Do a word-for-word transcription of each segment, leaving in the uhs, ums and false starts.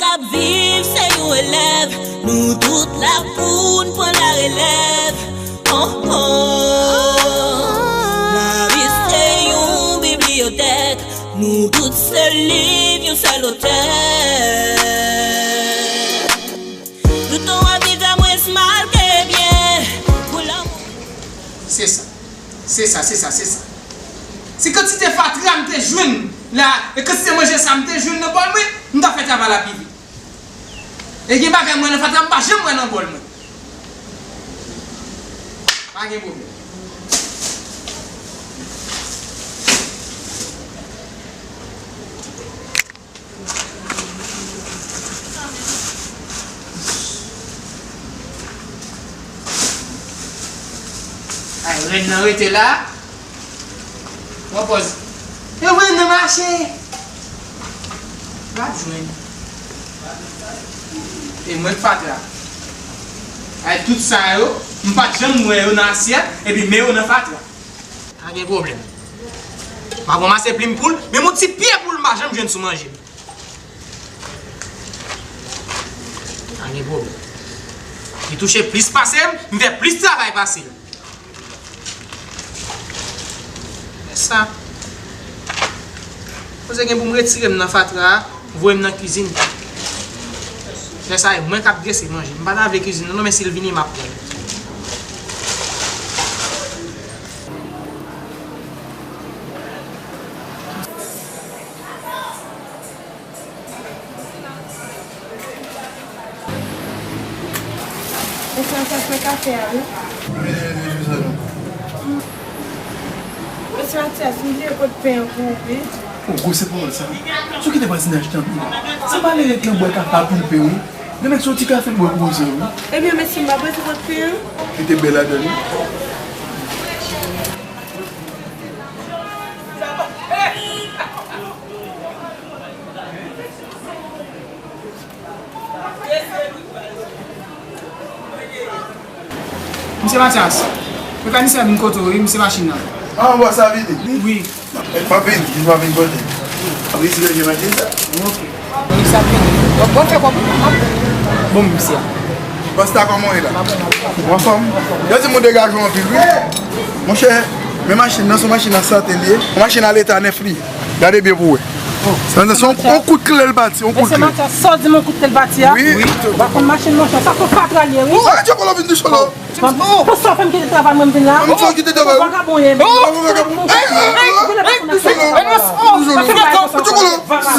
K ap viv se yon elèv, nou tout la pou n pran larelèv. Oh, oh. Lavi se yon bibliyotèk, nou tout se liv yon sèl otè. Tout on ap viv la mwens mal ke byen, pou lanmou. Se sa. Se sa, se sa, se sa. Si kantite fatra m te jwenn la, e kantite manje sa m te jwenn nan bòl mwen, m ta fè travay la pi vit. E gen bagay mwen nan fatra, m pa janm wè nan bòl mwen. Pa gen pwoblèm. Ay, rèn nan rete la. Pran pòz. E rèn nan mache. Pa jwenn. E mwen k fatra. Ay, tout sa yo, m pa t janm wè yo nan asyèt, epi men yo nan fatra. Pa gen pwoblèm. M ap ranmase plim poul, menm yon ti pye poul m pa janm jwenn sou manje m. Pa gen pwoblèm. Li touche plis pase m, m fè plis travay pase l. Fè sa. Poze gen pou m retire m nan fatra a, voye m nan kizin. Lè sa a, e mwen k ap drese manje. M pa ta vle kizin nan non, men si l vini, m ap pran l. Mesye Matyas, mwen kafe a, wi. Mesye Matyas, m bliye pot pen an pou ou, wi. O, gwosè pawòl sa. Sou kite vwazinaj tanpri. Se malere k nan bwè kafe a pou l pen, wi. Gen nèg se yon ti kafe l bwè pou koze, wi. Ebyen, mesye, m pa bezwen pot pen an. Li te bèl ladan l, wi. Misye Matyas, mekanisyen vin kote w, wi, misye machin nan. Ah, anba sa vini? Wi. M ap vin, m ap vin kote. M ap retire vye machin sa. Ok. Misye ap vini. Bon, bon, fè kòb. Bon, misye. Pasta, kòman w ye la? Ou anfòm? Yo di m ou degaje w anpil, wi. Monchè, men machin nan, se yon machin a sante l ye. Yon machin a leta nèf li. Gade byen pou w wè. Sa, se yon, yon kout kle l pati, yon kout kle. Mesye Matyas, sa w di m yon kout kle l pati a? Wi. Ou pa konn machin, monchè, sa se yon fatra l ye, wi. Ou wè, Djokolo vin touche w la. Pou sa w fè m kite travay mwen, m vin la. Mwen fè w kite travay ou? Vagabon ye. Vagabon. Djokolo.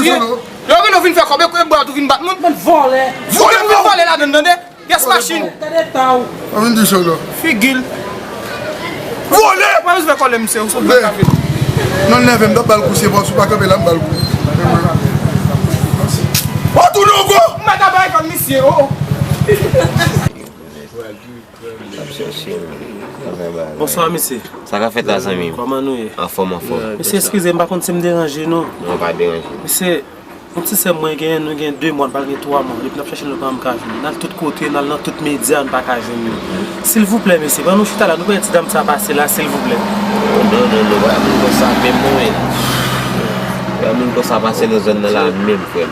Djokolo. Lè w vin, w vin fè kòb, e bra w tou vin bat moun. Vòlè. Vòlè, ou vin vòlè ladann, tande? Pyès machin. Gade eta w. An vin di sa la. Figi l. Vòlè! Mwen bezwen kòlè misye, ou sot bwè kafe. Non, nève m, m t ap ba l kou, se pa, si w pa kanpe la, m ba l kou. Ou tounen ankò? M pa ta bay kòb misye, o, o. Bonswa, mesye. Sa k ap fèt la, zanmi m? Kòman nou ye? Anfòm, anfòm. Mesye, eskize m, m pa konn si m deranje nou. Non, pa deranje. Mesye, yon ti sè m mwen genyen, nou gen de mwa, n pral gen twa mwa. Depi n ap chèche l, nou pa janm ka jwenn li. N al tout kote, n al nan tout medya, n pa ka jwenn li. Silvouplè, mesye, ban nou chita la, nou pa wè ti dam sa pase la, silvouplè. Non, non, non, pa moun konsa menm, non, men. Pa moun konsa pase nan zòn nan la menm, frè m.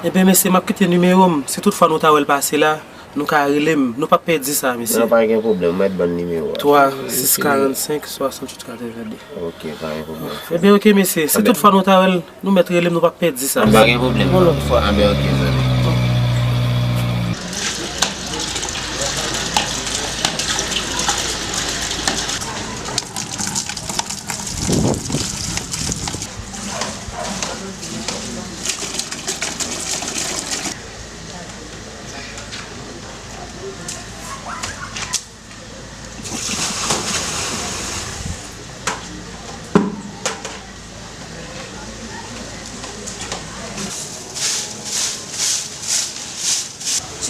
Ebyen, mesye, m ap kite nimewo m. Si toutfwa nou ta wè l pase la, nou ka rele m. Nou p ap pèdi sa, mesye. Non, pa gen pwoblèm. Mèt ban m nimewo a. Twa sis karannsenk swasanntuit katrevenndez. Ok, pa gen pwoblèm. Ebyen, ok, mesye. Si toutfwa nou ta wè l, nou mèt rele m, nou p ap pèdi sa. Pa gen pwoblèm. Yon lòt fwa. Anben, ok, zanmi.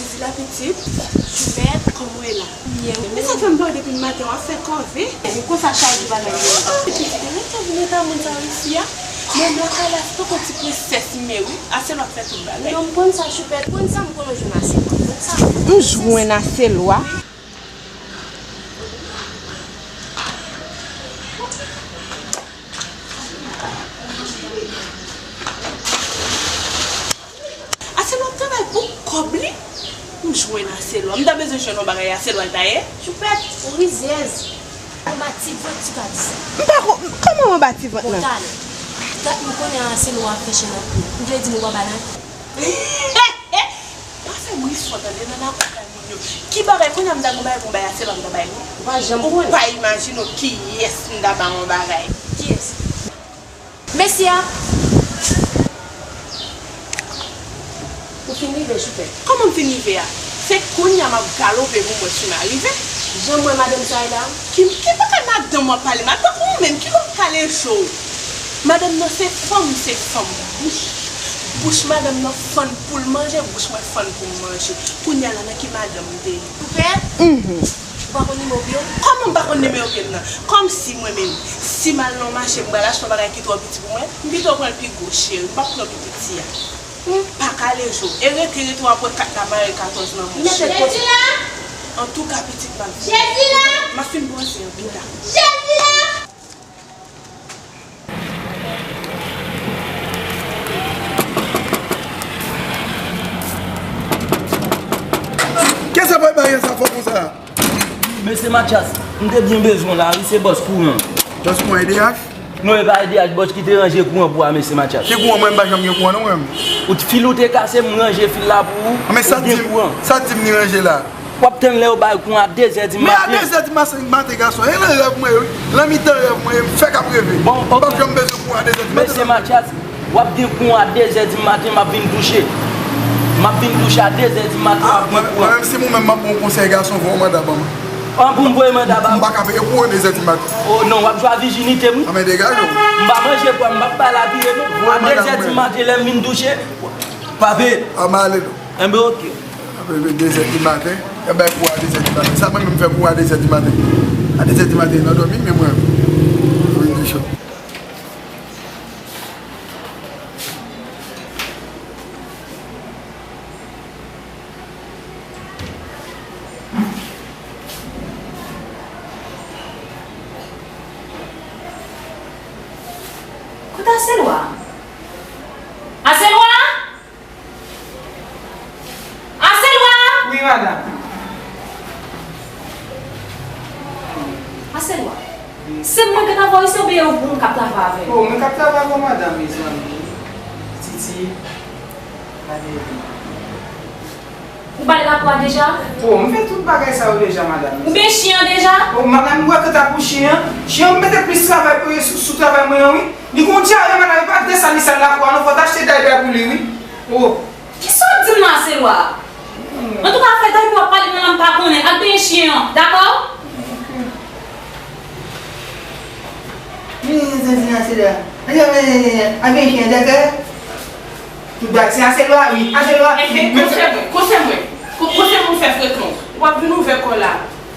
Jezi la pitit, Choupèt, kòman w ye la? Byen, wi. Men sa k fè m pa wè w depi maten, w ap fè kòve. Ou konsa chaje bagay yo. Pitit, rete vin eta moun sa isi a. Men nan kay la, se tankou ti prensès m ye, wi. Ase l w ap fè tout bagay. Non, m konn sa, Choupèt. Konn sa, m konn ou jwenn ase l. Konn sa. M jwenn ase l, wa. Ase lò Obli, m jwenn Aselwa. M ta bezwen jwenn yon bagay Aselwa l ta ye. Choupèt, ou rizyèz. Anba ti vant, ti ka di sa. M pa ko-, kòman anba ti vant nan? Bon, talè. Dat m konnen Aselwa ap fè chen nan kou. M vle di m ou pa ba nan. Pa fè bri fò tande nan lakou kay moun yo. Ki bagay, kounye a m ta gon bagay pou m bay Aselwa m ta bay nou? Ou pa janm konnen. Ou pa imajine w kiyès m ta ba yon bagay. Kiyès? Mesye a! Ou fin rive, Choupèt. Kòman m fin rive a? Se kounye a m ap galope pou m wè si m a rive. Jan m wè madanm sa ye la. Ki, ki bagay madanm w ap pale? Madanm ou menm, ki lè w kale je w? Madanm nan se fanm, se fanm. Bouch, bouch madanm nan fann pou l manje, bouch mwen fann pou m manje. Kounye a la, nan ki madanm m te ye? Choupèt? Mhm. Ou pa konn nimewo pye w? Kòman m pa konn nimewo pye m nan? Kòmsi mwen menm, si m al nan mache, m pral achte yon bagay ki twò piti pou mwen, m pito pran l pi gwo, cheri, m p ap pran pi piti a. M pa kale je w. E rete, rete w ap wè kat la mare katòz nan mouch. Antouka, pitit, m ap, m ap fin bwase an pita. Kisa fè bagay sa fò konsa? Mesye Matyas, m te byen bezwen w la wi, se bòs kouran. Bòs kouran E D H? Non, e pa E D H, bòs ki te ranje kouran pou a, mesye Matyas. Ki kouran? Mwen, m pa janm gen kouran non, mwen. Ou t-, fil ou te kase, m ranje fil la pou ou. Ou gen kouran. Sa di m li ranje la? W ap tann lè yo bay kouran a dezè di maten. Men a dezè di maten, maten, gason, e nan rèv mwen ye wi. Nan mitan rèv mwen ye, m fèk ap reve. Bon, ok. M p ap janm bezwen kouran a dezè di maten. Mesye Matyas, w ap gen kouran a dezè di maten, m ap vin touche. M ap vin touche a dezè di maten, w ap gen kouran. Mwen menm, si mwen menm m ap ba w konsèy, gason, voye yon manda ban mwen. An, pou m voye manda ba ou? M pa ka peye kouran dezè di maten. O non, w ap jwe a vijinite m wi. Anben degaje w. M pa manje pwa, m p ap bay lapiye non. A dezè di maten, lè m vin touche, pa peye. Anben ale non. Enben, oke. Apre dezè di maten, yo bay kou a dezè di maten. Sa mwen menm fè kou a dezè di maten? A dezè di maten, nan dòmi, men mwen, mwen di cho. Kote Aselwa? Aselwa! Aselwa! Wi, madanm. Aselwa. Wi. Se mwen k ap travay isi oubyen ou k ap travay avè m? O, mwen k ap travay avè w, madanm, mezanmi. Titi, gade. Ou bale lakou a deja? O, m fè tout bagay sa yo deja, madanm. Ou benyen chen an deja? O, madanm, ou wè kanta pou chen an? Chen an, m mete plis travay pou li sou, sou travay mwen an, wi. Li gon dyare, madanm, li pa t gen sal, li sal lakou a, non, fò w t achte daypè pou li, wi. O. Kisa w ap di m nan, Aselwa? Antouka, afè daypè w ap pale nan la m pa konnen. Al benyen chen an, dakò? Men, zanmi Aselwa. Al benyen chen an, dakò? Tout bagay, se Aselwa, wi. Aselwa. Enhen, konsèy mwen, konsèy mwen. Ko-, konsèy mwen fè frekan. W ap vin ouvè kò w la.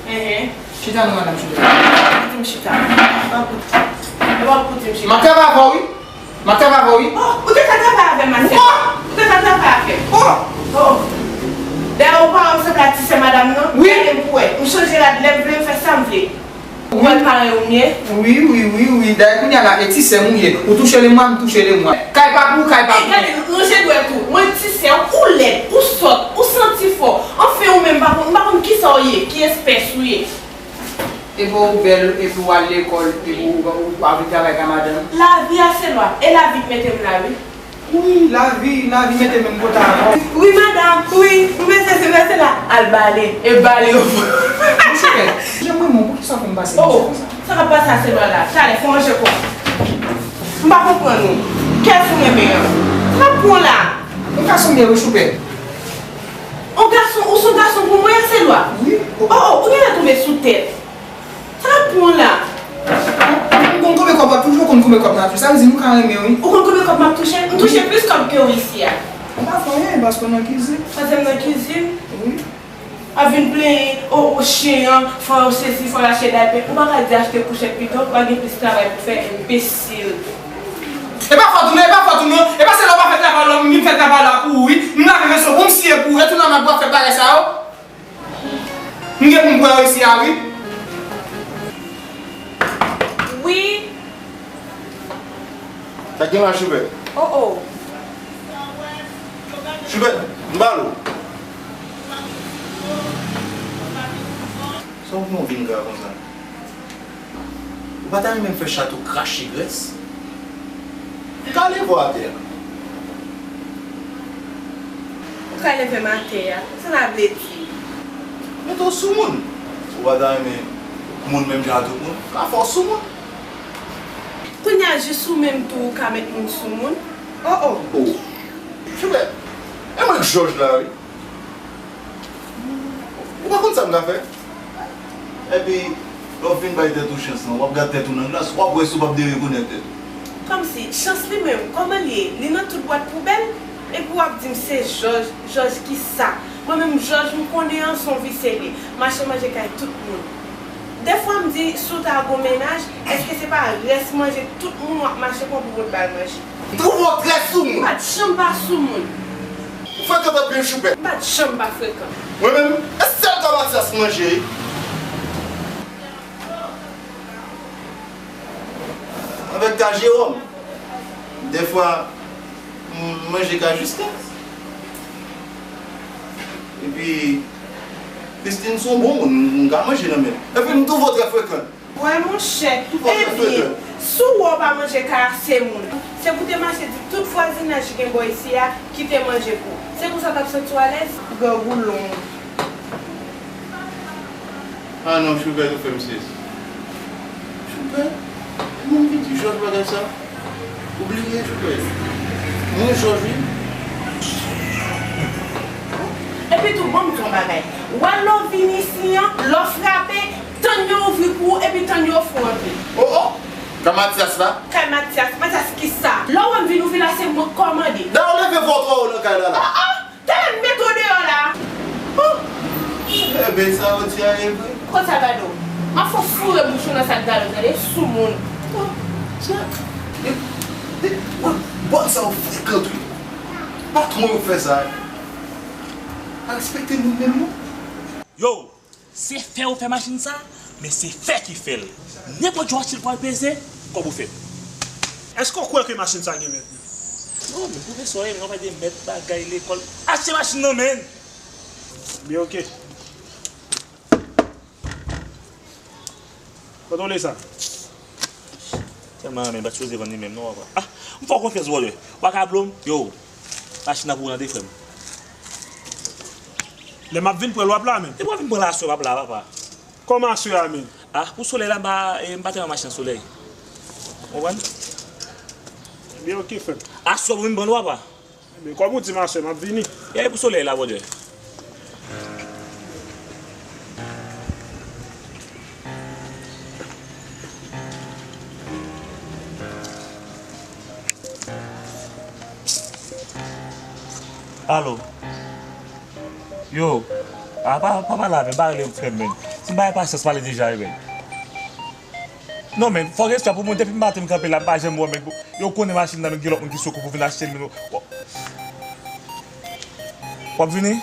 Enhen. Chita non, madanm, chita. Koute m chita. W ap koute. W ap koute m chita. M ap travay avè w, wi. M ap travay avè w, wi. O, ou te ka travay avè m, Aselwa. O! Ou te ka travay avè m. O! O! Dayè, ou pa wè m sanble a ti sè madanm nan? Wi. Gade m pou wè. M chanje rad lè m vle, m fè sa m vle. Ou wè l parèy ou m ye? Wi, wi, wi, wi. Dayè, kounye a la, e ti sè m ou ye. Ou touche lemwa, m touche lemwa. Kay pa pou ou, kay pa pou mwen. Ey, gade, ranje dwèt ou. Mwen ti sè w, ou lèd, ou sòt, ou santi fò. Anfen, ou menm, m pa konn, m pa konn kisa w ye, ki espès ou ye. Epi w bèl, epi w al lekòl, epi w, w, w al vin travay kay madanm. Lavi a se lwa, e lavi k mete m la, wi. Wi, lavi, lavi mete m menm kote avè w. Wi, madanm, wi, m bezwen se vèse la. Al bale, e bale yo. Monchè, jan mwen, mwen, poukisa w fè m pase misye konsa? Sa k ap pase a se lwa la. Talè, fè w ranje kò w. M pa konprann ou. Kès ou renmen an? Sa k ap pran w la? Yon gason m ye wi, Choupè. Yon gason, ou se yon gason pou mwen, a se lwa? Wi. O, o, ou genlè tonbe sou tèt. Sa k ap pran w la? M konn konbyen kòb w ap touche, ou konn konbyen kòb m ap touche. Sa vle di nou ka renmen wi. Ou konn konbyen kòb m ap touche? M touche plis kòb ke w isi a. M pa fè anyen, paske w nan kizin. Paske m nan kizin? Wi. W ap vin plenyen, o, o, chen an, fò w sesi, fò w achte daypè. Ou pa ka di achte kouchèt pito, w pa gen plis travay pou fè, enbesil. E pa fòt ou non, e pa fòt ou non. E pa se lè w pa fè travay la, m vin fè travay la pou ou wi. M lave veso pou m siye pou ou, e tou nan mat w ap fè bagay sa yo. M gen pou m pran yo isi a wi. Wi. Sa k gen la, Choupè? O, o. Choupè, m pale w. Kòman w vin gra konsa? Ou pa ta renmen m fè chat ou krache grès? M ka leve w atè a. Ou ka leve m atè a? Sa sa vle di? Mete w sou moun. Ou pa ta renmen moun menm jan ak tout moun? M ka fè w sou moun. Kounye a, jis ou menm tou ou ka met moun sou moun? Oh, oh. Oh. Choubè, e mwen k jòj la, wi. Ou pa konn sa m ka fè? Epi, lè w fin bay tèt ou chans lan, w ap gad tèt ou nan glas, w ap wè si w p ap derekonèt tèt ou. Kòmsi, chans li menm, kòman l ye? Li nan tout bwat poubèl? Epi w ap di m se jòj, jòj kisa? Mwen menm, jòj m konnen an, se yon visye li. Mache manje kay tout moun. Dèfwa m di, si w ta gon mennaj, èske se pa rès manje tout moun w ap mache pran pou w pot ba l manje? M twouve w trè sou moun. M pa t janm pa sou moun. Ou frekan anpil, Choubè. M pa t janm pa frekan. Mwen menm, e sèl ka Matyas manje. Avèk ka Jewòm, dèfwa, m manje ka Jisten. Epi, Christine se yon bon moun, m ka manje nan men l. Epi, m twouve w trè frekan. Wè, monchè, ebyen, si w wè w pa manje kay a se moun, se pou w te mache di tout vwazinaj ki gen bò isi a kite manje pou w. Se konsa w t ap santi w alèz? Grangoulon. Ah non, Choubè, ou fè m sezi. Choubè? Moun ki di Jòj bagay sa? Ou bliye, Choubè? Mwen Jòj, wi. Epi tou, ban m di w yon bagay. Wè lè w vin isi an, lè w frape, tann yo ouvri pou ou epi tann yo ofri w antre. Oh, oh! Ka Matyas la? Kay Matyas? Matyas kisa? Lè w wè m vin ouvri la, se mwen k kòmande. Dayè w leve vwa w twò wo nan kay la la. Ah, ah! Talè m mete w deyò la. Oh! Ebyen, sa yo di a ye vre. Kot sa gade w? M ap fè w foure bouch ou nan sak gade w, tande? Sou moun. Oh, sa, e, e, bon, sa w frekan tou. Patwon yo fè sa. Pa respekte moun menm non. Yo! Se fè ou fè machin sa, men se fè ki fè l. Nenpòt jan w achte l pou al peze, kòb ou fèt. Èske w kwè ke machin sa gen mèt li? Non, men pwofesè w ye, men w pa gen mèt bagay lekòl. Achte machin nan men! Byen, oke. Kontwole sa. Tèlman renmen, m pa t sipoze vann li menm non, papa. Ah, m fè w konfyans, vòlè. W pa ka blo m? Yo, machin nan pou ou tande, frè m. Lè m ap vin pran l, w ap la menm? Depi w ap vin pran l aswè, w ap la, papa. Kòman aswè a menm? Ah, pou solèy la, m pa, eh, m pa te nan machin nan solèy. Ou konprann? Byen, oke, frè m. Aswè pou vin pran l, papa. Men kòm ou di m aswè, m ap vini. E pou solèy la, brother. Alo. Yo. A, pa, pa pale avè m, pa rele m frè m, menn. Si m pa gen pasyans, pale deja, wi, menn. Non, men, fò respè pou moun. Depi maten m kanpe la, m pa janm wè, men, yo konnen machin nan, men gen lòt moun ki sou kou pou vin achte l, men, w, w ap vini?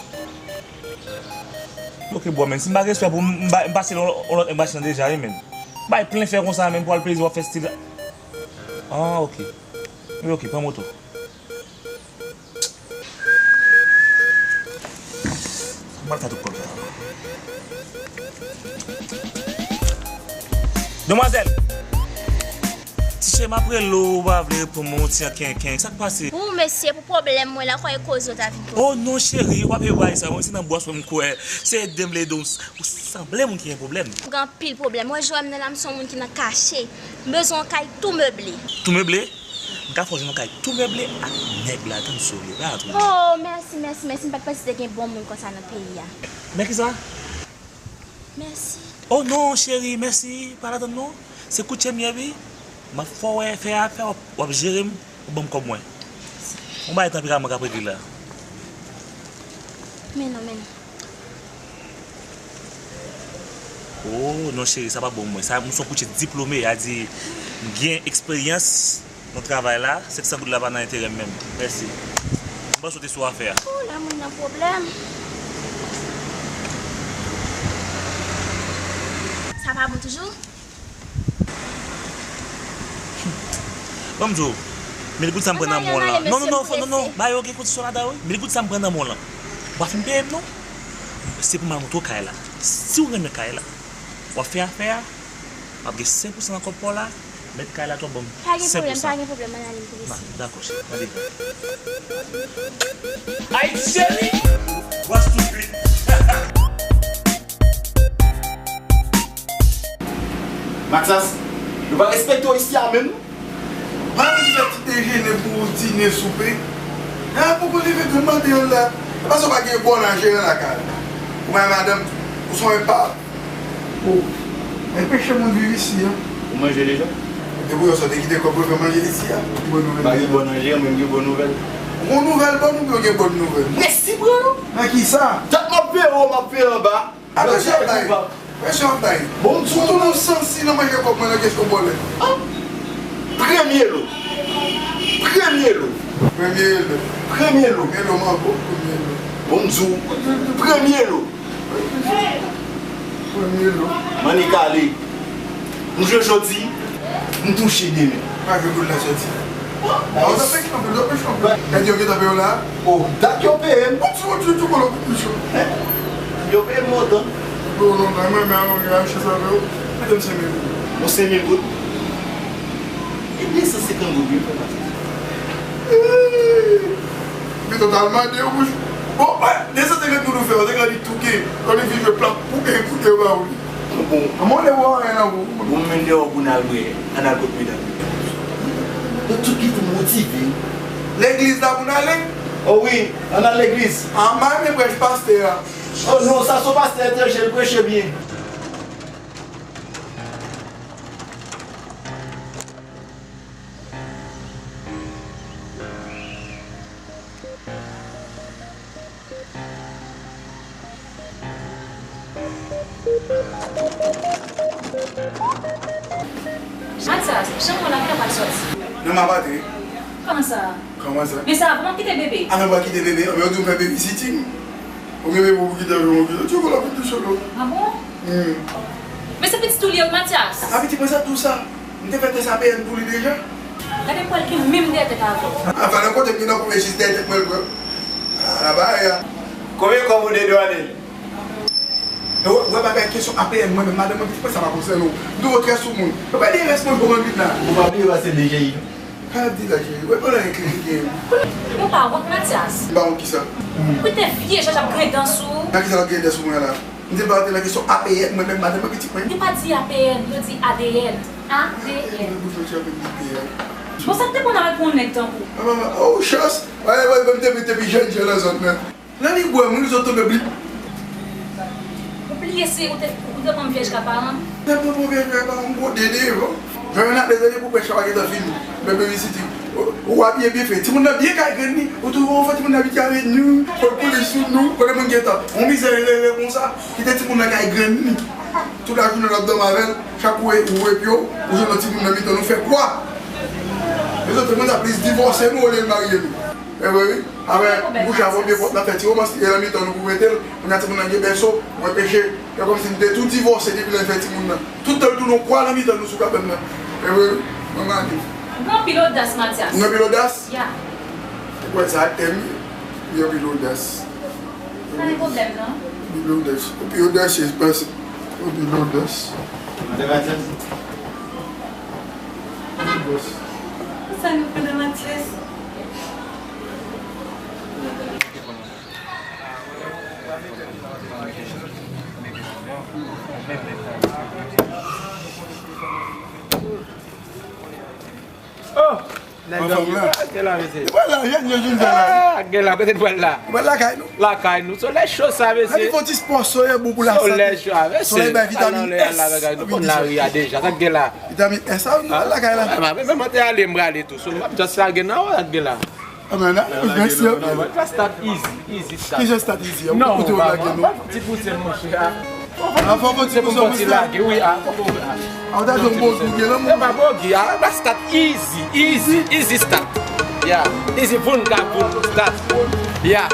Ok, bro, men, si m pa gen respè pou m, m ba-, m pase yon, yon lòt nèg machin nan deja, wi, men. Bay plen fè konsa, men, pou al peze, w ap fè stil. Ah, ok. Wi, ok, pran moto. Mwen fè tout kòb sa. Demwazèl! Tichè, m ap rele w, ou pa vle reponn mwen, yon ti an kenken. Sa k pase? Ou, mesye, pou pwoblèm mwen la, kwè e koze w ta vin poze. Oh non, cheri, ou pa peye bagay sa, mwen se nan bòs mwen m kwè. Se ede m, l ede w. Ou sanble moun ki gen pwoblèm. M gen anpil pwoblèm. Wè, jan w wè m nan la, m se yon moun ki nan kache. M bezwen yon kay tou meble. Tou meble? M ka fè w jwenn yon kay tou meble ak nèg la, tann sou li, pa twouble. Oh, mèsi, mèsi, mèsi. M pa t panse te gen bon moun konsa nan peyi a. Men kisa? Mèsi. Oh non, cheri, mèsi. Pa ladann non. Se koutje m ye, wi. M ap fè w wè fè a fè, w ap, w ap jere m, w ap ban m kòb mwen. Yon bagay tanperaman k ap regle la. Men non, men non. Oh, non, cheri, sa pa bon pou mwen. Sa, m se yon koutje diplome, a di, m gen eksperyans nan travay la, senk san goud la pa nan enterè m menm. Mèsi. M panse w te sou afè a. Oh, lè moun nan pwoblèm. Sa pa bon toujou? Ban m di w, mil goud sa m pran nan men w lan. Non, non, non, non, non, ba yo gen kondisyon ladan, wi. Mil goud sa m pran nan men w lan. Ou pa fin peye m, non. Se pou m al montre w kay la. Si w renmen kay la, W ap fè afè a, w ap gen senk pousan nan kòb pa w la, mèt kay la tou ap ban m senk pousan. Pa gen pwoblèm, pa gen pwoblèm, ann ale m pou isit. Dakò, cheri, mande. Ayiti cheri, what's to free? Mathias, yo pa respekte w isi a menm. Mari ki fè ti dejene pou dine, soupe. Lè a poko leve, grann maten an la. E paske w pa gen bon nan jeran lakay ou. Ou pa madanm, ou son epav. Oh. Enpeche moun viv isi a. Ou manje deja? Depi ou sot te kite kòb pou fè manje isi a. Ki bon nouvèl? Pa gen bon nan jeran, men gen bon nouvèl. Bon nouvèl, bon nouvèl, gen bon nouvèl. Mèsi, bro. Nan ki sa? Tèt m ap veye wo, m ap veye anba. A, presyon ap bay. Presyon ap bay. Bon, m di w. Tout moun sansi nan manje kòb mwen nan kesyon bòlèt. Premye lo. Premye lo. Premye lo. Premye lo. Premye lo, mango. Premye lo. Bon, m di w. Premye lo. Premye lo. M annik ale. M jwe jodi, m touche demen. Pa gen goud la soti. Nice. Nèg yo gentan peye w la. Oh, dat yo peye m. Bon, ti, ti, ti, ti, ti, ti, ti. Yo peye m lontan. Yo lontan, mwen, men, mwen, mwen, chans avè w. Mete m senk mil goud. Yon senk mil goud? E de san senkant goud, wi, frè Mathias. Eee, men totalman de bouch. Bon, de san senkant goud ou fè, ou te ka di touke. Kòm li vin jwe plap, pou e koute ba ou li. Bon. Mwen, de bò, anyen nan ou. Bon, men de bò pou n al bwè, ann al kot medam. Nou tout gentan motive. Legliz la pou n ale? O wi, ann al legliz. A, m a renmen prèch pastè a. O non, sa se yon pastè etranje, l preche byen. Mathias, janm wè l ap kapab sòti. Non, m ap antre. Kòman sa? Kòman sa? Men sa, kòman w kite bebe? A, men mwen kite bebe, anben yo di m fè babysitting. Ou gen bebe pou kite avè mwen, kite, ti wè la pou touche l. A bon? Hmm. Men se pitit ou li ye, Mathias? A, pitit mwen sa tou sa. M te fè tès A P N pou li deja. Gade pwèl ki menm dèyè tèt avè w. Anfen, nan kote m gen nan kouve jis dèyè tèt mwen l pran. A, la bagay a. Konbyen kòb ou te dwe ale? E wè, wè bagay kesyon A P N, mwen menm, madanm mwen, pitit mwen, sa pa konsène w. M twò trè sou moun. Yo pa di rès mwen pou mwen vin la. Ou pa bliye pase D J I. Pa di la, cheri. Wè, pandan yon klik gen. Ou pa wont, Mathias? M pa wont kisa? Ou te vye jan ap griyen dan sou ou. Nan kisa l ap griyen dan sou mwen la? M te pale nan kesyon A P N, mwen menm, madanm mwen, pitit mwen. Yo pa di A P N, yo di A D N. A D N. Mwen bouch mwen chape di P N. Bon, sa k te pran nan al pou yon nèg tankou? A, manman, oh, chans. Wè, wè, mwen te, te pi jèn, jèn nan zòn nan. Lè li bwè, moun, li sot tonbe blip. Ou bliye se ou te, ou te pran vyèj ka paran? Lè mwen pran vyèj ka paran, m gwo dede, bon. Jwenn ap dede pou prèch la pa gentan fini. Men babysitting. Ou, ou abiye byen fre. Timoun nan byen kay grenn li. Ou twouve ou fè timoun nan abitye avè nou. Fò l koule sou nou. Kote moun gentan. On mizè rele konsa. Kite timoun nan kay grenn li. Tout lajounen l ap dòmi avè l. Chak ou, ou epi w, ou jwenn yon timoun nan mitan nou fè kwa. Lezòt moun sa plis divòse nou olye l marye nou. E vre wi. Apre, bouch la pran pye pòt la fè ti romans, li nan mitan nou pou mete l. Kounye a timoun nan gen bèso, mwen peche. Fè kòmsi m te tou divòse depi lè l fè timoun nan. Tout tan l tounen yon kwa nan mitan nou sou kabann nan. E vre wi. Manman di. Ou gen anpil odas, Mathias. Ou gen anpil odas? Ya. Ou kwè sa ak tèm li? Ou gen anpil odas. Pa gen pwoblèm, non. Ou pi odasye, ou pi odasyez pase. Ou pi odas. Ou pi odas. Sa nou fè nan Mathias? Oh! Nèg yo gen la, mesye. Li pral la, jèn, jèn, jèn, jèn la. Ah, gen la, kote l pral la? Li pral lakay nou. Lakay nou. Solèy cho sa, mesye. Ann fè yon ti spò, solèy bon pou lasante. Solèy cho a, mesye. Solèy bay vitamin S. Ou konn lari a deja, sa k gen la? Vitamin S, sa, nou pral lakay la. Ah, men, men, mwen te ale, m prale tou. So, m ap just lage nan, sa k gen la? Ah, men, la, mèsi, ok. Non, mwen pa start easy, easy start. Ki jan start easy a? Ou koute w lage nou. Ti pouse, monchè. Anfòm, ti pouse, pouse. Lage, wi, a. A, ou ta di yon bogi, gen lanmou. E pa bogi, a. Mwen pa start easy, easy, easy start. Yeah, easy, voun ka voun start. Yeah.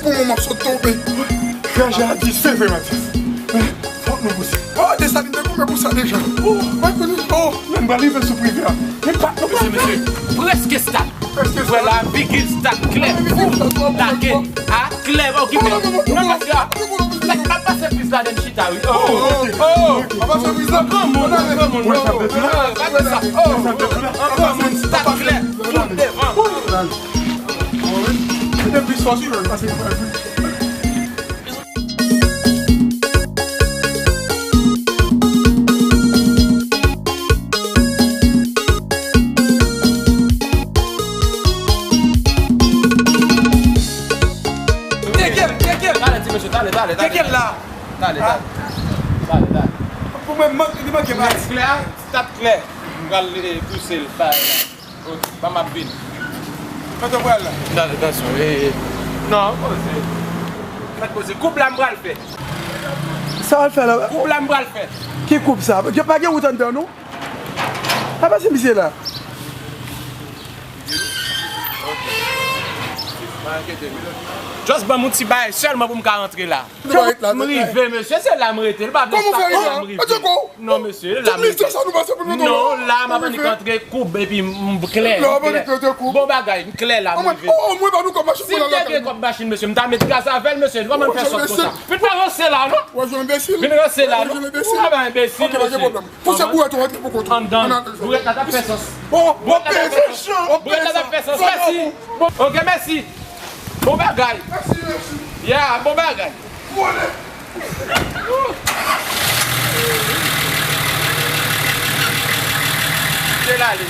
Pou moman sot tonbe. Kraze a di se vre, Matis. Fòk nou pouse. Oh, Desalin te goumen pou sa deja. Oh, mwen konnen. Oh, men m pral rive sou prive a. Men pa nou mesye, mesye, prèske start. Prèske start. Vwala, bigil start klè. Lage a klè, okipe. Non, mesye, a, ap pase priz la, den chita, wi. Oh, oh, oh. Ap pase priz la. Granmoun, granmoun, oh, oh, pa di sa. Oh, granmoun, start klè. Fout devan. Mete plis fòs, wi, pase. Teke l, teke l. Teke l la. Tale, tale. Tale, tale. Pou mwen, mank, li manke pati. Klè, start klè. M pral, eh, pouse l, sa, la. Ok, ban m ap vin. Kote w pral la? Tale, tansyon. Eh, eh. Non, poze. Mèt poze. Koup la m pral fè. Sa w al fè la? Koup la m pral fè. Ki koup sa? Gen, pa gen wout anndan, non? Pa pase misye la. Just ban m yon ti bagay sèlman pou m ka rantre la. Fòk m rive, mesye, se la m rete. Li pa vle start la, m rive. Non, mesye, la m rive. Non, la m ap annik antre koub epi m klè, m klè. Bon bagay, m klè la, m rive. Si m te gen kòb machin, mesye, m ta met gaz avè l, mesye. Kòman m fè sòt konsa? Vin pa ranse la, non. Vin ranse la, non. Ou pa enbesil, mesye. Pouse bourèt ou rantre pou kont ou. Anndan. Bourèt la t ap fè sans. Bon, bon, bourèt la t ap fè sans. Mèsi. Bon, ok, mèsi. Bon bagay. Mèsi, mèsi. Yeah, bon bagay. Vole. Se la li.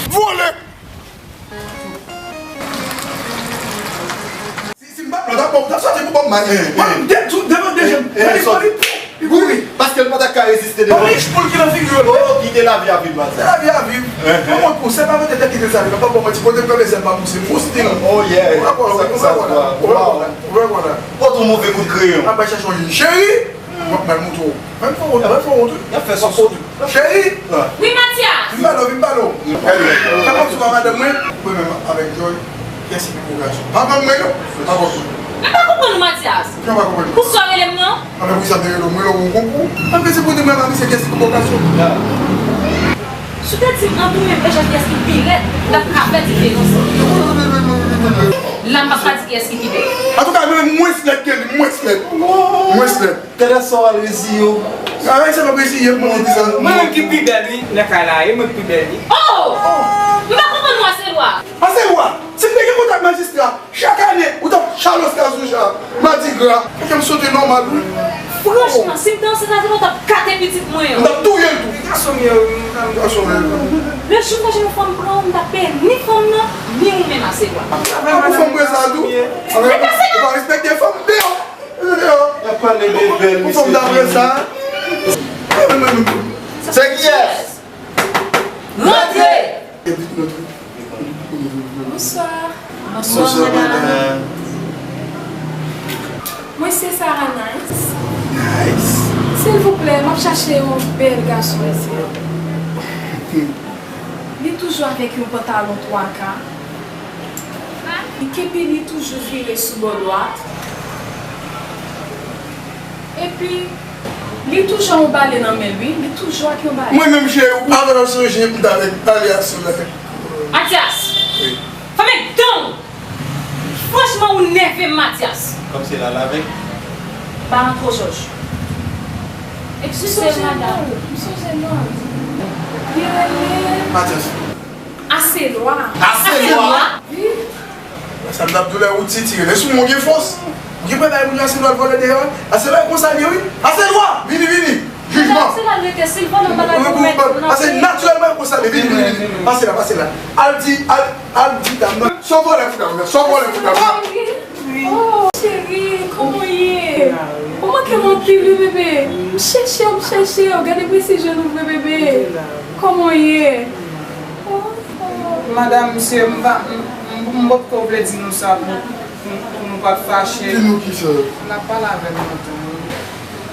Vole. Si, si m pa pran, ta bon, ta soti pou Bob Marley. Mwen, m te tou devan dezyèm. Mwen, li pran li tou. Li kouri. Paske l pa ta ka reziste devan. Bon, li poul ki nan figi yo. Oh, kite lavi a viv, Matis. Se lavi a viv. Mwen, mwen pouse, pa mete tèt kite sa, li pa bon, mwen ti kote m kanpe sèl pa pouse. Pou stil. Oh, yeah. Ou pa konn, ou pa konn. Ou pa konn. Ou pa konn. Pote yon move kout kreyon. Ap bay chèche yon cheri. Mwen, mwen montre w. Mwen fè wont, mwen fè wont, wi. Y ap fè sòs. Cheri! Wi, Matyas! Vin pale w, vin pale w. Fè kòmsi w pa madanm mwen. Mwen menm avèk Joy, kiyès ki pi gwo gason? Pa ban mwen, non. Pa ban mwen. Mwen pa konprann ou, Matyas. Jan w pa konprann? Pou sa w rele m nan? Anben, pou sa m te rele w, mwen rele w yon konkou. Anben, se pou di mwen pa misye kiyès ki pi gwo gason. Si w te di m an tou menm, e jan kiyès ki pi rèd, m t ap ka fè diferans. La, m p ap ka di kiyès ki pi bèl. Antouka, mwen menm, mwens lèd ke li, mwens lèd. Mwens lèd. Tèlè sa w al reziye w. A, se pa reziye m, mwen di sa. Mwen menm ki pi bèl, wi, nan kay la, e mwen ki pi bèl, wi. Oh! M pa konprann ou, Aselwa. Aselwa, si m te gen kontak majistra, chak ane, ou t ap chal Oscar sou cha, madigra. Fè m sote nòmal, wi. Franchman, si m te ansent avè w, ou t ap gate pitit mwen an. M t ap touye l tou. Gason m ye, wi, m gason m ye. Le jou m ta jwenn yon fanm pran w, m t ap peye ni fanm nan, ni ou menm, Aselwa. A, pou fanm mwen sa tou. Ou pa respekte fanm deyò. Y ap pale de bèl, misye. Pou fòm dapre sa. Se kiyès? Rantre! Bonswa. Bonswa, madam. Mwen se Sarah Nice. Nice. Silvouplè, m ap chache yon bèl gason isi. Li toujou avèk yon pantalon twa ka. Epi li toujou vire sou bò dwat. Epi, li toujou ak yon bale nan men l, wi. Li toujou ak yon bale. Mwen menm, cheri, ou pa konn ap sonje m t avèk bale a sou la. Matyas! Wi. Fèmen dan w! Franchman, ou nève m, Matyas. Kòmsi l al avèk? Ba an tro jòj. Ekskize m, madanm. M sonje non. Li rele Matyas. Aselwa. Aselwa? Wi. Sa m t ap di w la, ou titire. Lè sou mwen gen fòs. Ou gen prèv bay moun yo Aselwa l vòlè deyò. Aselwa e konsa l ye, wi. Aselwa! Vini, vini. Jijman. Aselwa l rete silvan nan bagay pou mèt. Paske natirèlman e konsa l ye. Vini, vini, vini. Pase la, pase la. Al di, al, al di dam nan. Sa w vòlè pou dam nan? Sa w vòlè pou dam nan? Oh, cheri, kòman w ye? Ou manke m anpil, wi, bebe. M chèche w, m chèche w. Gade presi je nou vre, bebe. Kòman w ye? Oh, oh. Madanm, mesye, m pa, m, m, m potko vle di nou sa pou, pou, pou nou pa t fache. Di nou kisa? L ap pale avè m lontan, wi.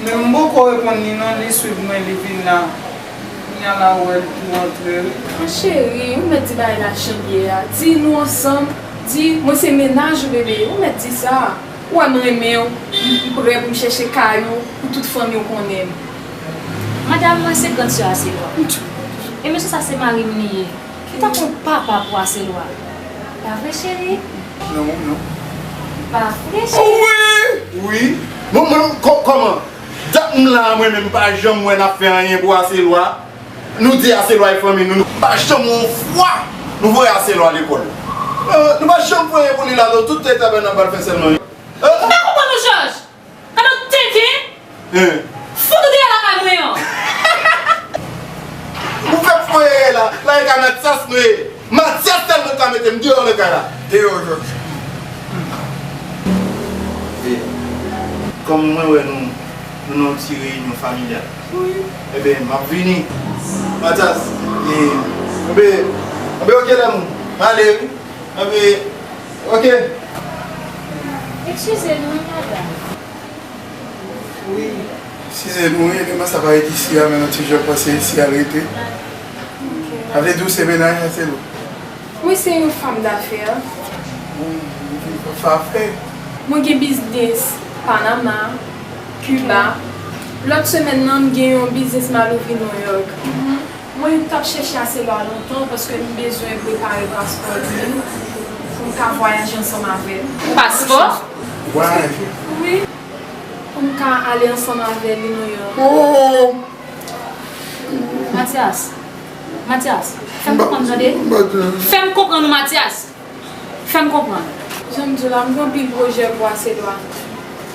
Men m poko reponn li, non, li swiv mwen, li vin la. Ala wè l pou antre wi. Mon cheri, ou mèt di bagay la jan l ye a. Di nou ansanm, di mwen se mennaj ou, bebe. Ou mèt di sa. Ou wè m renmen w, m, m prè pou m chèche kay ou, pou tout fanmi w konnen m. Madanm, mwen se grann sè Aselwa. E mesye sa se mari m li ye. Li tankou yon papa pou Aselwa. Pa vre, cheri? Non, non. Pa vre, cheri? Wi! Wi! Bon, mwen, kò-, kòman? Dat m la, mwen menm, m pa janm wè n ap fè anyen pou Aselwa. Nou di Aselwa e fanmi nou, nou pa janm yon fwa nou voye Aselwa lekòl. Euh, nou pa janm voye pou li la, non, tout etap n ap al fè sèlman. Euh, Ou pa konprann ou, Jòj? Pandan w te gen, hein? Fout ou deyò lakay mwen an. Ou fè foye la, la e ka Matyas nou ye. Matyas sèlman ka mete m deyò nan kay la. Deyò, Jòj. E, kòm mwen wè nou, nou nan yon ti reyinyon familyal. Wi. Enben, m ap vini. Matyas, e, enben, enben, oke, lanmou. M ale, wi. Enben, oke. Eskize nou, wi, madanm. Wi. Eskize nou, wi, evenman sa parèt isi a, men nou ti jan panse isi a l rete. Sa vle di w se mennaj Aselwa? Mwen se yon fanm dafè. Bon, yon fanm dafè. Mwen gen biznis Panama, Kiba. Lòt semèn nan, m gen yon biznis m al ouvri Nouyòk. Mwen t ap chèche Aselwa lontan paske m bezwen prepare paspò li pou m ka vwayaje ansanm avè l. Paspò? Wi. Pou m ka ale ansanm avè li Nouyòk. Oh! Matyas, Matyas, fè m konprann, tande? Fè m konprann ou, Matyas. Fè m konprann. Jan m di w la, m gen anpil pwojè pou Aselwa.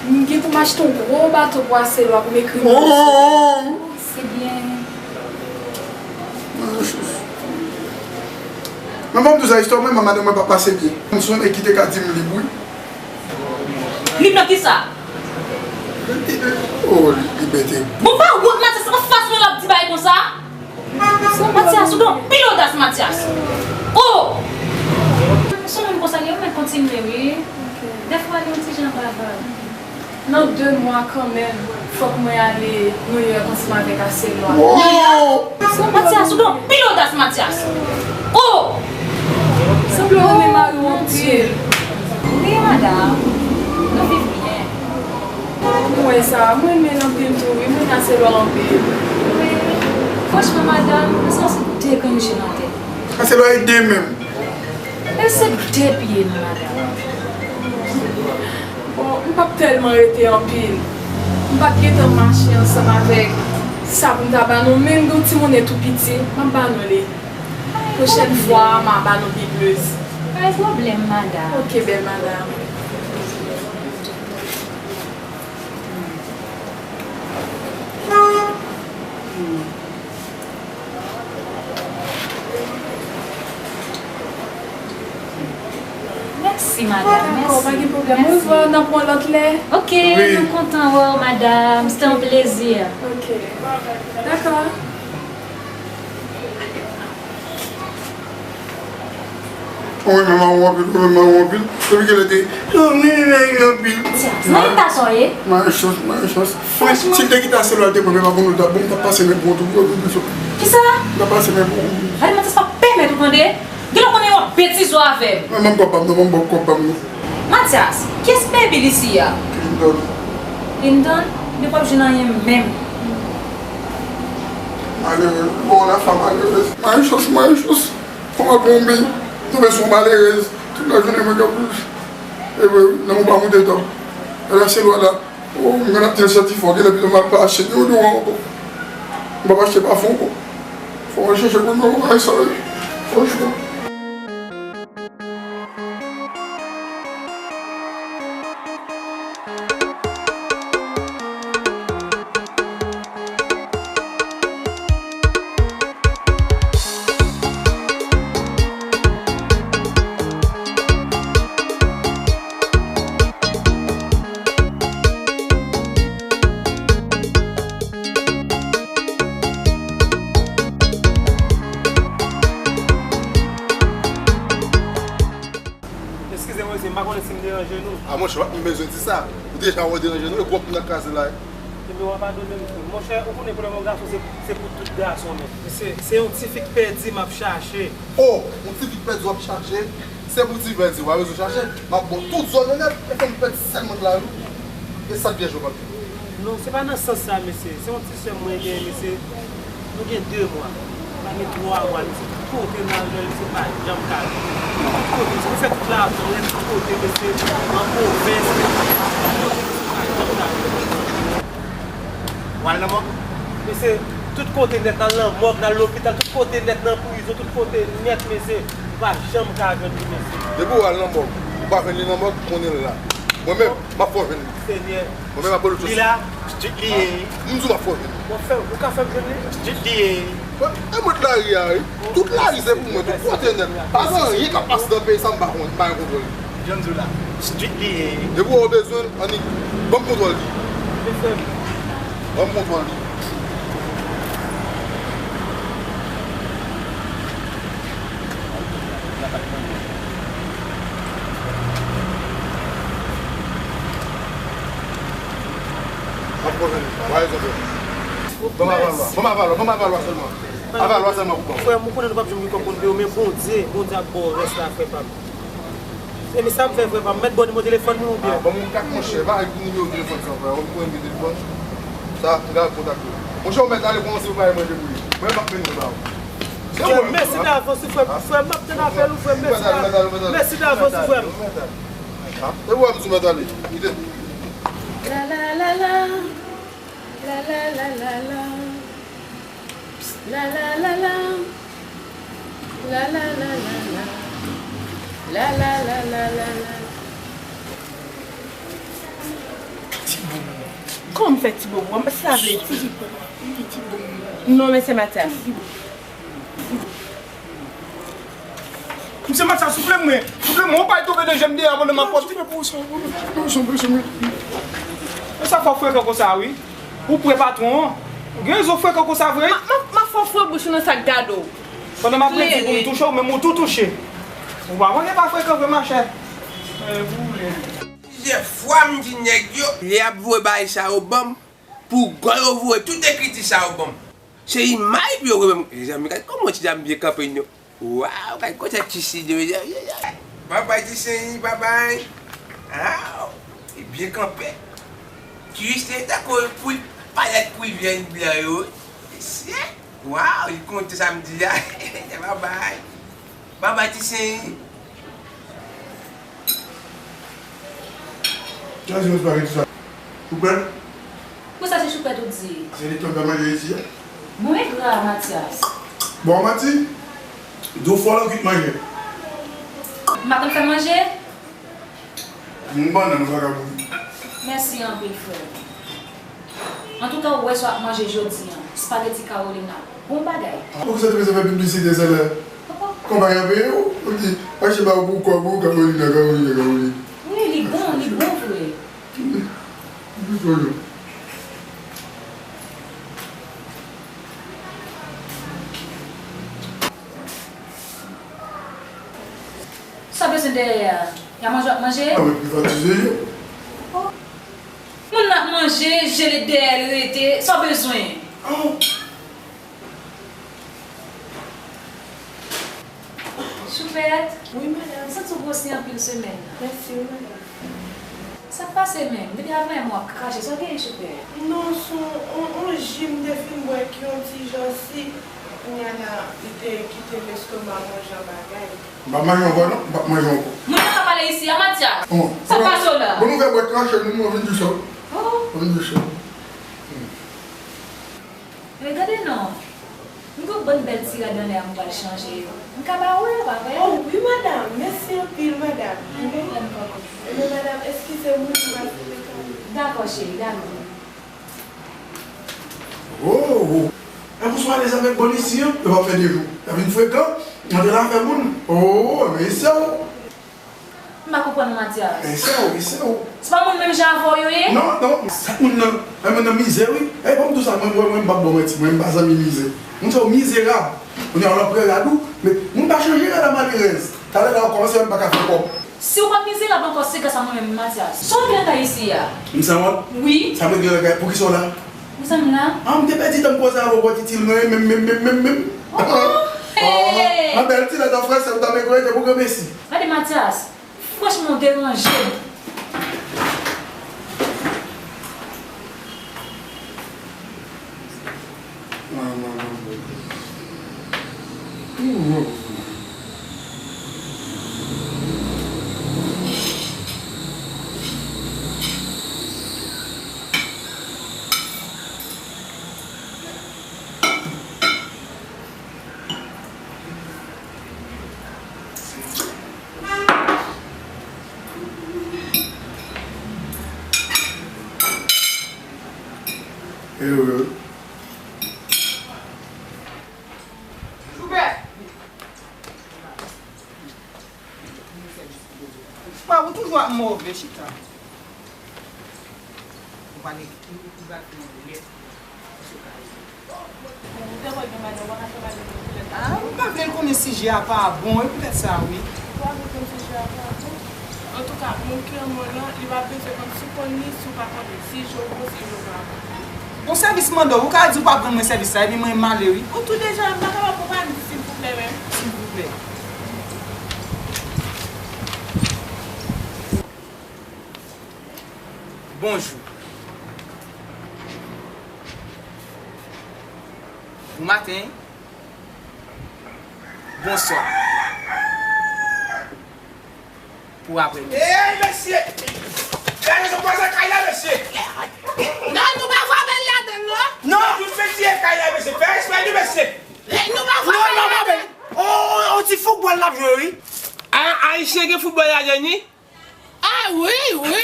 M gen pou m achte yon gwo bato pou Aselwa pou m ekri. Oh! Se byen. Men ban m di w sa, istwa mwen, madanm mwen pa pase byen. M sonje ki te ka di m lib, wi. Lib nan kisa? Oh, libète. Bon, pa wont, Matyas, anfas mwen l ap di bagay konsa? Matyas, ou gen anpil odas, Matyas. Oh! Sou moun konsa, li, ou mèt kontinye, wi. Dèfwa, li yon ti jan bavard. Nan de mwa kanmenm, fòk mwen ale Nouyòk ansanm avèk Aselwa. Matyas, ou gen anpil odas, Matyas. Oh! Sanble w renmen mari w anpil. Wi, madanm. Nou viv byen. Mwen sa, mwen renmen l anpil tou, wi, mwen renmen Aselwa anpil. Wi. Franchman, madanm, mwen santi de grenn je nan tèt. Aselwa e de menm. E se de pye, madanm. Bon, m p ap tèlman rete anpil. M pa t gentan mache ansanm avèk sa pou m ta ba nou, men m gen yon ti monnen tou piti, m ap ba nou li. Pwochèn fwa, m a ba nou pi plis. Pa gen pwoblèm, madanm. Oke, bèl madanm. Mèsi, madanm. Dakò, pa gen pwoblèm. Mèsi. Orevwa, n ap wè w lòt lè. Oke, wi, nou kontan wè w, madanm. Se te yon plezi. Oke. Dakò. Ou renmen mari w anpil, ou renmen mari w anpil. Depi kilè te, ou renmen mari w anpil. Maryaj sa w ye? Maryaj chans, maryaj chans. Franchman. Si m te kite Aselwa, l te pran, men pa konn ou t ap bon, m t ap pase men pou ou tou, pou ou tou. Kisa? M t ap pase men pou ou. Ay, Matyas, pa pèmèt ou tande. Genlè w konnen w ap betize w avè m. Men ban m kòb pa m, non, ban m kòb pa m, non. Matyas, kiyès baby li si a? Clinton. Clinton? Li p ap jwenn anyen menm. Malerèz. Bon, la femme malerèz. Maryaj chans, maryaj chans. Kòman pou yon bèy tonbe sou yon malerèz? Tout lajounen mwen k ap, e, nan yon pa moute tan. E la se lwa la. Oh, mwen ap tèl santi fò, genlè pito m ap achte deodoran ankò. M p ap achte pafon ankò. Fò mwen chèche pou mwen wè sa ye. Franchman. Eskize mwen, mesye, m pa konnen si m deranje nou. A, monchè, w ap bezwen di sa. Ou deja wè w deranje nou, e gwòp nan kaze la. Yo, w a padone m, frè. Monchè, ou konnen pwoblèm yon gason, se, se pou tout gason, men. Se, se yon ti fi k pèdi m ap chache. Oh, yon ti fi k pèdi w ap chache? Se pou ti pèdi w a bezwen chache. M ap ba w tout zòn yo nèt, e fè m pèdi sèl mond la, wi. E sa k vyèj yo p ap di. Non, se pa nan sans sa, mesye. Se yon ti sè m mwen genyen, mesye. Nou gen de mwa. Pa gen twa mwa, mesye. Tout kote n al, mesye, pa janm ka jwenn li. Tout kote, mesye, nou fè tout latrè, tout kote, mesye, nan pwovens, tout kote, mesye, pa janm ka jwenn li. W al nan mòg? Mesye, tout kote nèt, n al nan mòg, n al lopital, tout kote nèt, nan prizon, tout kote nèt, mesye, pa janm ka jwenn li, mesye. Depi w al nan mòg, ou pa jwenn li nan mòg, konnen l la. Mwen menm, m ap fè w jwenn li. Senyè. Mwen menm, m ap rele w sou... Li la? Street li ye. M di w m ap fè w jwenn li. W ap fè, ou ka fè m jwenn li? Street li ye. E mwen t lari a, wi. Tout lari se pou mwen, tout kote nèt. Pa gen anyen k ap pase nan peyi sa m pa konn, m pa gen kontwòl li. Jan m di w la, street li ye. Depi w wè w bezwen l, annik, ban m kontwòl li. Ban m kontwòl li. Ban m avalwa, ban m avalwa, ban m avalwa sèlman. Avalwa sèlman pou ban m. Frè m, ou konnen nou p ap janm gen kòb pou n peye w, men Bondye, Bondye ap ba w rès la, frè pa m. Se mi sa m fè, frè pa m. Mèt ba w nimewo telefòn mwen oubyen? Ah, ban m yon kat, monchè. Pa gen nimewo telefòn sa, frè. Ou konnen nimewo telefòn? Sa, m ka kontakte w. Monchè, ou mèt ale, kòmanse prepare manje pou li. Mwen, m ap mennen l ba ou. Frè, mèsi davans, frè. Frè, m ap tann apèl ou, frè. Mèsi davans, frè. Ah, e ou a m sou mèt ale. Kite. La la la la. La la la la la. La la la la. La la la la la. La la la la la la. Ti bobo. Kòman m fè ti bobo? Sa vle di? Non, men se Matyas. Misye Matyas, souple mwen. Souple mwen, ou pa tonbe de je m deyò pandan m ap pòte. E sa fè w frekan konsa, wi. Ou prè patwon an. Ou gen rezon frekan konsa vre. M ap, m ap, m ap fè w fre bouch ou nan sa k gade w. Pandan m ap redi pou m touche w, menm ou tou touche. Ou pa konnen pa frekan vre, machè. E, boule. Plizyè fwa m di nèg yo, lè y ap voye bagay sa yo ban m, pou gòl yo voye tout ekriti sa yo ban m. Se imaj pou yo voye ban m. Mezanmi, gad kòman ti dam byen kanpe non. Waw, gad kote ti Sidi, mezanmi. Babay ti Sidi, babay. Aw, li byen kanpe. Ti Sidi tankou poul, palèt poul vyann blan yo. Mesye, waw, li konte samdi a. Babay. Babay ti Sidi. Kiyès ki espageti sa? Ou kwè? Pou sa se choupèt ou di? Se li k ap fè manje isi a. Mwen engra, Matyas. Bon, manti. Di w fò lan kwit manje. M pa konn fè manje? Yon bannann ou pa ka bouyi. Mèsi anpil, frè. Antouka, ou wè sa w ap manje jodi a. Spaghetti Carolina. Bon bagay. Poukisa te bezwen fè piblisite sa la? Konpayi an peye w? Ou di, achte ba ou pou kòb ou, Carolina, Carolina, Carolina. Wi, li bon, li bon vre. Sa bezwen dèyè a? Y a manje w ap manje? A, mwen privatize yo. Moun nan ap manje, jele dèyè l rete. Sa w bezwen? Choupèt? Wi, madanm. M santi w gwosi anpil semèn nan. Mèsi wi, madanm. Sa k pase menm? Depi avanyè m w ap krache. Sa w genyen, Choupèt? Non, se yon, yon, yon ji m te fin bwè ki yon ti jan sik. Kounye a la, li te kite m estoma m yon jan bagay. M p ap manje ankò non, m p ap manje ankò. Moun nan ka pale isi a, Matyas. Sa k pase w la? Bon, nou fè bwè krache, nou, nou vin di sa. Oh. Nou vin di sa. Regade non. M gon bann bèl ti rad anlè a m pral chanje yo. M ka ba ou yo, pa vre? Oh, wi, madanm. Mèsi anpil, madanm. Gen pwoblèm, kòkòt. Ebyen, madanm, eskize m, wi, m pral fè kado. Dakò, cheri, dakò. Oh, oh. E pou sou alèz avèk bann isi an, yo p ap fè de jou. Y ap vin frekan, antre nan afè moun. Oh, men se w. M pa konprann ou, Matyas. E se w, e se w. Se pa moun menm jan avè w yo ye? Non, non, sa moun nan, e moun nan mizè, wi. E, ban m di w sa, mwen, mwen, mwen, m p ap ba w manti, mwen, m pa zanmi mizè. Moun sa yo mizerab. Kounye a, w ap pran rad ou, men moun pa chanje rad a malerèz. Talè la, w kòmanse wè m pa ka fè kòb. Si w pa t mizerab ankò, se gras a mwen menm, Mathias. Sa w t gen lakay isi a? M sanwont? Wi. Sa mwen t gen lakay? Poukisa w la? Poukisa m la? Ah, m te pèdi tan m koze avè w, ou pa t itil mwen menm, menm, menm, menm, menm. Oh, hey! Ah, bèl ti lèt an fransè, ou ta regrete pou granmesi. Gade, Mathias, franchman, w deranje m. Yo, yo. Joubert! Papa, ou toujou ap move, chita. Ou pale, ou, ou pral fè yon lèt. Ou te wè gen bagay, ou pa ka fè bagay pou lèt. Ah, ou pa vle l konnen sijè a pa bon, e poutèt sa, wi. Ou pa vle konn sijè a pa bon. Antouka, moun ki renmen w lan, li pa bezwen konn si w konn li, si w pa konn li, si je w bon, si je w pa bon. Bon, sèvis mande w, ou ka di w p ap rann mwen sèvis la, epi mwen m ale, wi. Ou tou deja, m pa kapab konprann, silvouplè, menm. Silvouplè. Bonjou. Bonmaten. Bonswa. Pou aprè midi. Ey, mesye! Gade sa pase kay la, mesye! Non, nou pa frape l ladann, non. Non! Tout mesye kay la, mesye! Fè respè nou, mesye! Eh, nou pa frape l ladann. On, on, on ti foutbòl l ap jwe, wi. A, Ayisyen gen foutbòl ladann, wi. Ah, wi, wi.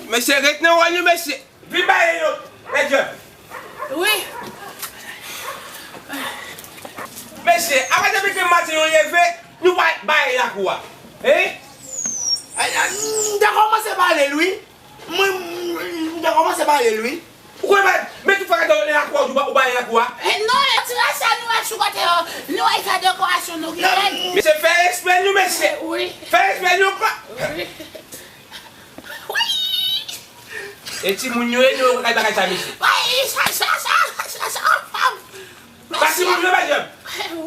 Mesye, ret nan wòl nou, mesye. Vin baye yo, Edjè. Wi. Mesye, apa depi ke maten yo leve, nou pa baye lakou a? Hein? Ay, ay, m te kòmanse pale l, wi. Mwen, m te kòmanse pale l, wi. Ou konnen, men tout fwa gade w nan lakou a, ou ba-, ou baye lakou a. Eh, non, e ti rachè nou wè sou kote yo. Nou wè fè dekorasyon nou genyen. Mesye, fè respè nou, mesye. Wi. Fè respè nou, kwa. Wi. Wi. E timoun yo ye, nou kay bagay sa, mesye. Wi, sa, sa, sa, sa, sa, fanm. Pati moun yo, medam.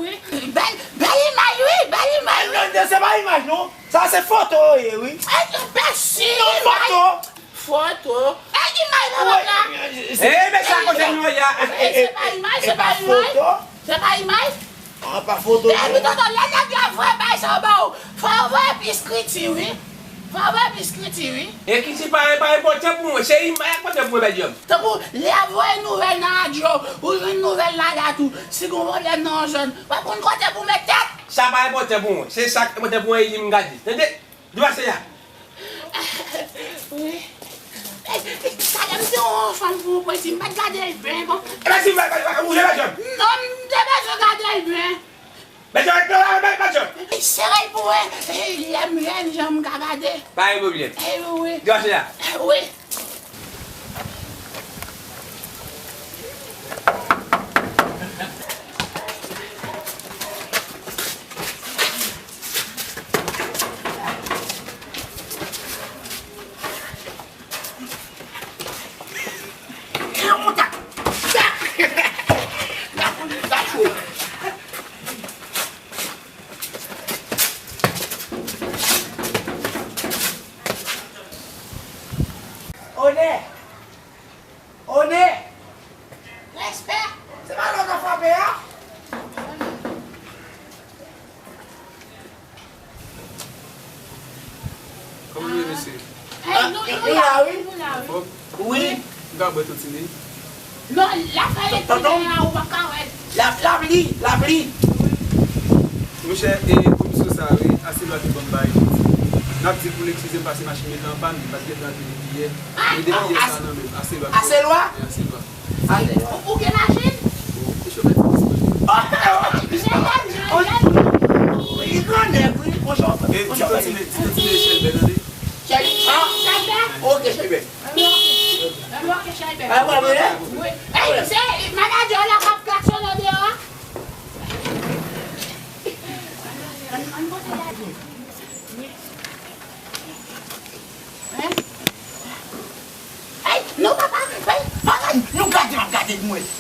Wi. Bèl, bèl imaj, wi, bèl imaj, wi. Non, non, se pa imaj, non. Sa se foto yo ye, wi. Enbesil, imaj. Foto. Foto. E imaj, papa, la. Eh, men sa kote nou ye a. Eh, se pa imaj, se pa imaj. Se pa imaj. Ah, pa foto, non. Epi, tonton, lè nèg la voye bay sa ba ou, fò w voye pi skriti, wi. Fò w voye pi skriti, wi. Ekriti pa, pa enpòtan pou mwen. Se imaj enpòtan pou mwen, medam. Tankou lè y ap voye nouvèl nan radyo, ou jwenn nouvèl la dat ou, si gon pwoblèm nan yon zòn, w ap konn kote pou w met tèt. Sa pa enpòtan pou mwen. Se sa k enpòtan pou mwen, e li m gade. Tande? Li pase la. Wi. Talè m te yon fanm pou ou, pwenti, m pa t gade l byen, bon. E pa si m pa, pa, pa, ou leve jòb. Non, m te bezwen gade l byen. Mèt yo ret nan la, mèt, mèt yo. Sere l pou wè, lè m jwenn jan m ka gade. Pa gen pwoblèm. Eh, wi. Gade la. Wi. Onè! Onè! Respè! Se pa lè w ka frape a? Kòman nou ye, mesye? Ah, nou, nou la, wi. Nou la, wi. Anfòm? Wi. M ka bwè yon ti nèg? Non, l ap fè tonton, kounye a, ou pa ka wè. L ap, l ap li, l ap li. Monchè, e komisyon sa a, wi, Aselwa te ban m bagay pou di. N ap di l pou l eskize m paske machin mwen te an pàn, li pa t gentan antre depi yè. Men depi yè sa nan men m, Aselwa. Aselwa? Wi, Aselwa. Ou, ou gen machin? Bon, ou chofè ti bus mwen. Li gran nèg, wi, on chofè. E ti tantine, ti tantine Chèlbè, tande. Chèlbè? Ah, Chèlbè? Ok, Chèlbè. Wi. Ey, se manadjè la k ap klaksonnen deyò a. Ann, ann pote la.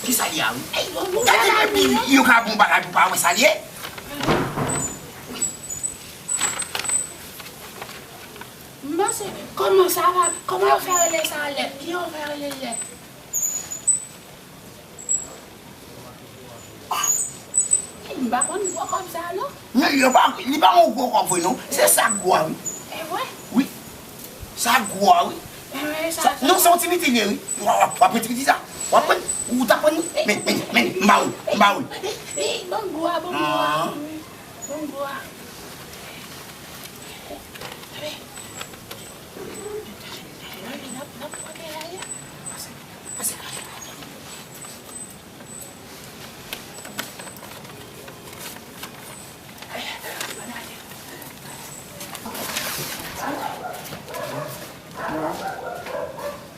Ki sa l ye a, wi? Ey, bon, bon, gade, epi yo ka bon bagay pou pa wè sa l ye. M panse, kòman sa va, kòman yo fè rele sa lèt? Kijan yo fè rele lèt? Ah! M pa konn gwo kòb sa a, non. Non, yo pa, li pa yon gwo kòb vre, non. Se sa k gwo a, wi. E vre? Wi. Sa gwo a, wi. E vre, sa, sa, non, se yon ti piti l ye, wi. W ap, w ap pran ti piti sa. W ap pran, ou ta pran li. Men, men, men, m ba ou, m ba ou. Ey, ban m gwo a, ban m gwo a. Ah. Wi. Ban m gwo a.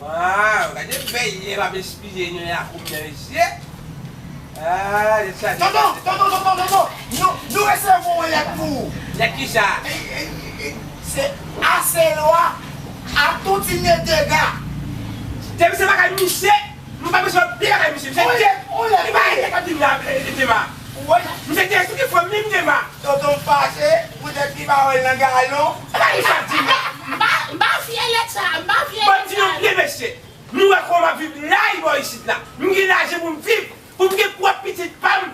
Waw, gade bèl lè m ap espiye nan lakou m nan, mesye. Ah, lè sa. Tonton, tonton, tonton, tonton. Nou, nou resevwa yon lèt pou ou. Lèt ki sa? E, e, e, se Aselwa a Toutine Dega. Depi se bagay misye, m pa bezwen pye bagay misye. Misye te, li pa rete k ap di m la, e, e, Dema. Misye te esplike fanmi m, Dema. Tonton m fache, poutèt li pa wè l nan galon. E pa li sa k di m la. M pa, m pa fye lèt sa, m pa fye lèt sa. Ban m di nou byen, mesye. Nou wè kòman m ap viv lay bò isit la. M gen lajan pou m viv, pou m gen pwòp pitit pa m,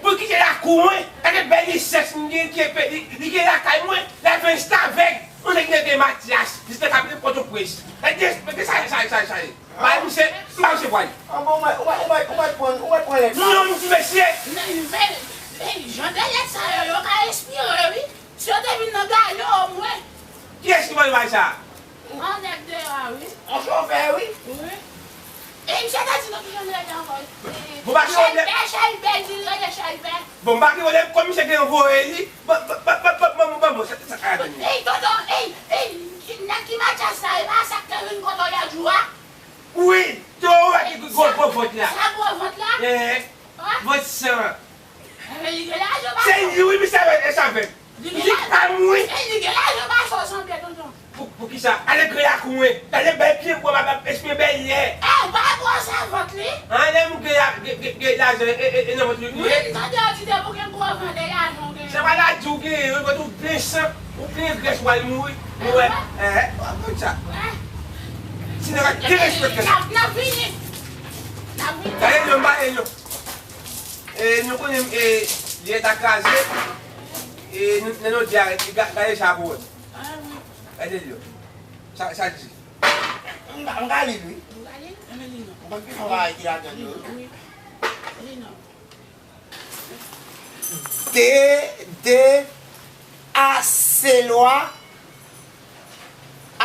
pou l kite lakou mwen. Gade bèl lisans m gen, ki epe, li, li gen lakay mwen, l ap fè restavèk. Yon nèg rele Matyas, li se te ka vin Pòtoprens. Gade, gade sa, sa, sa, sa. Bay misye, m bay misye pwal. Ah bon, ou mèt, ou mèt, ou mèt, ou mèt pran, ou mèt pran lèt sa. Non, m di mesye. Men, men, men, jan de lèt sa yo, yo ka espire, wi. Si yo te vin nan galon, omwen. Kiyès ki voye bay sa? Yon nèg deyò a, wi. Yon chofè, wi. Wi. E misye te di nou ki jan l rele ankò? Bon, pa gen pwoblèm. Chèlbè, Chèlbè, di l rele Chèlbè. Bon, pa gen pwoblèm, kòm misye gen yon voye li, bon, bon, sa, sa ka vini. Ey, tonton, ey, ey, nèg ki Matyas la, e pa sa k te vin kote w lòt jou a? Wi, te w wè ki gwo, gwo vant la. Sa gwo vant la? Eh, vant san. Se li wi, misye avèk, e sa avèk. Li pa m wi. E li gen lajan pase w sanble, tonton. Pou, pou kisa? Ale gre ak mwen. Gade bèl pye bwa m ap esprime bèl lè. E, ou pa twò sèvant li? An, lè m gen, gen, gen, gen lajan, e, e, e nan vant li wi. Wi, m tande w di depi w gen gwo vant, e lajan w gen. Se pa la di w gen, ou vant ou plen san, ou plen grès, w al mouri. Ou wè? E, w ap konn sa. Si nèg la derespekte sa. N ap, n ap vini. N ap vini. Gade yo, m pale yo. E, nou konnen, e, lye ta kraze. E, nou, nan nou di a, ga-, gade sa pou wè. Gade l yo. Sa, sa di. M ka, m ka li l, wi. M ka li l? Enben li non. M konn ki fwa ki ladan yo. Wi. Li non. T D A C lwa. A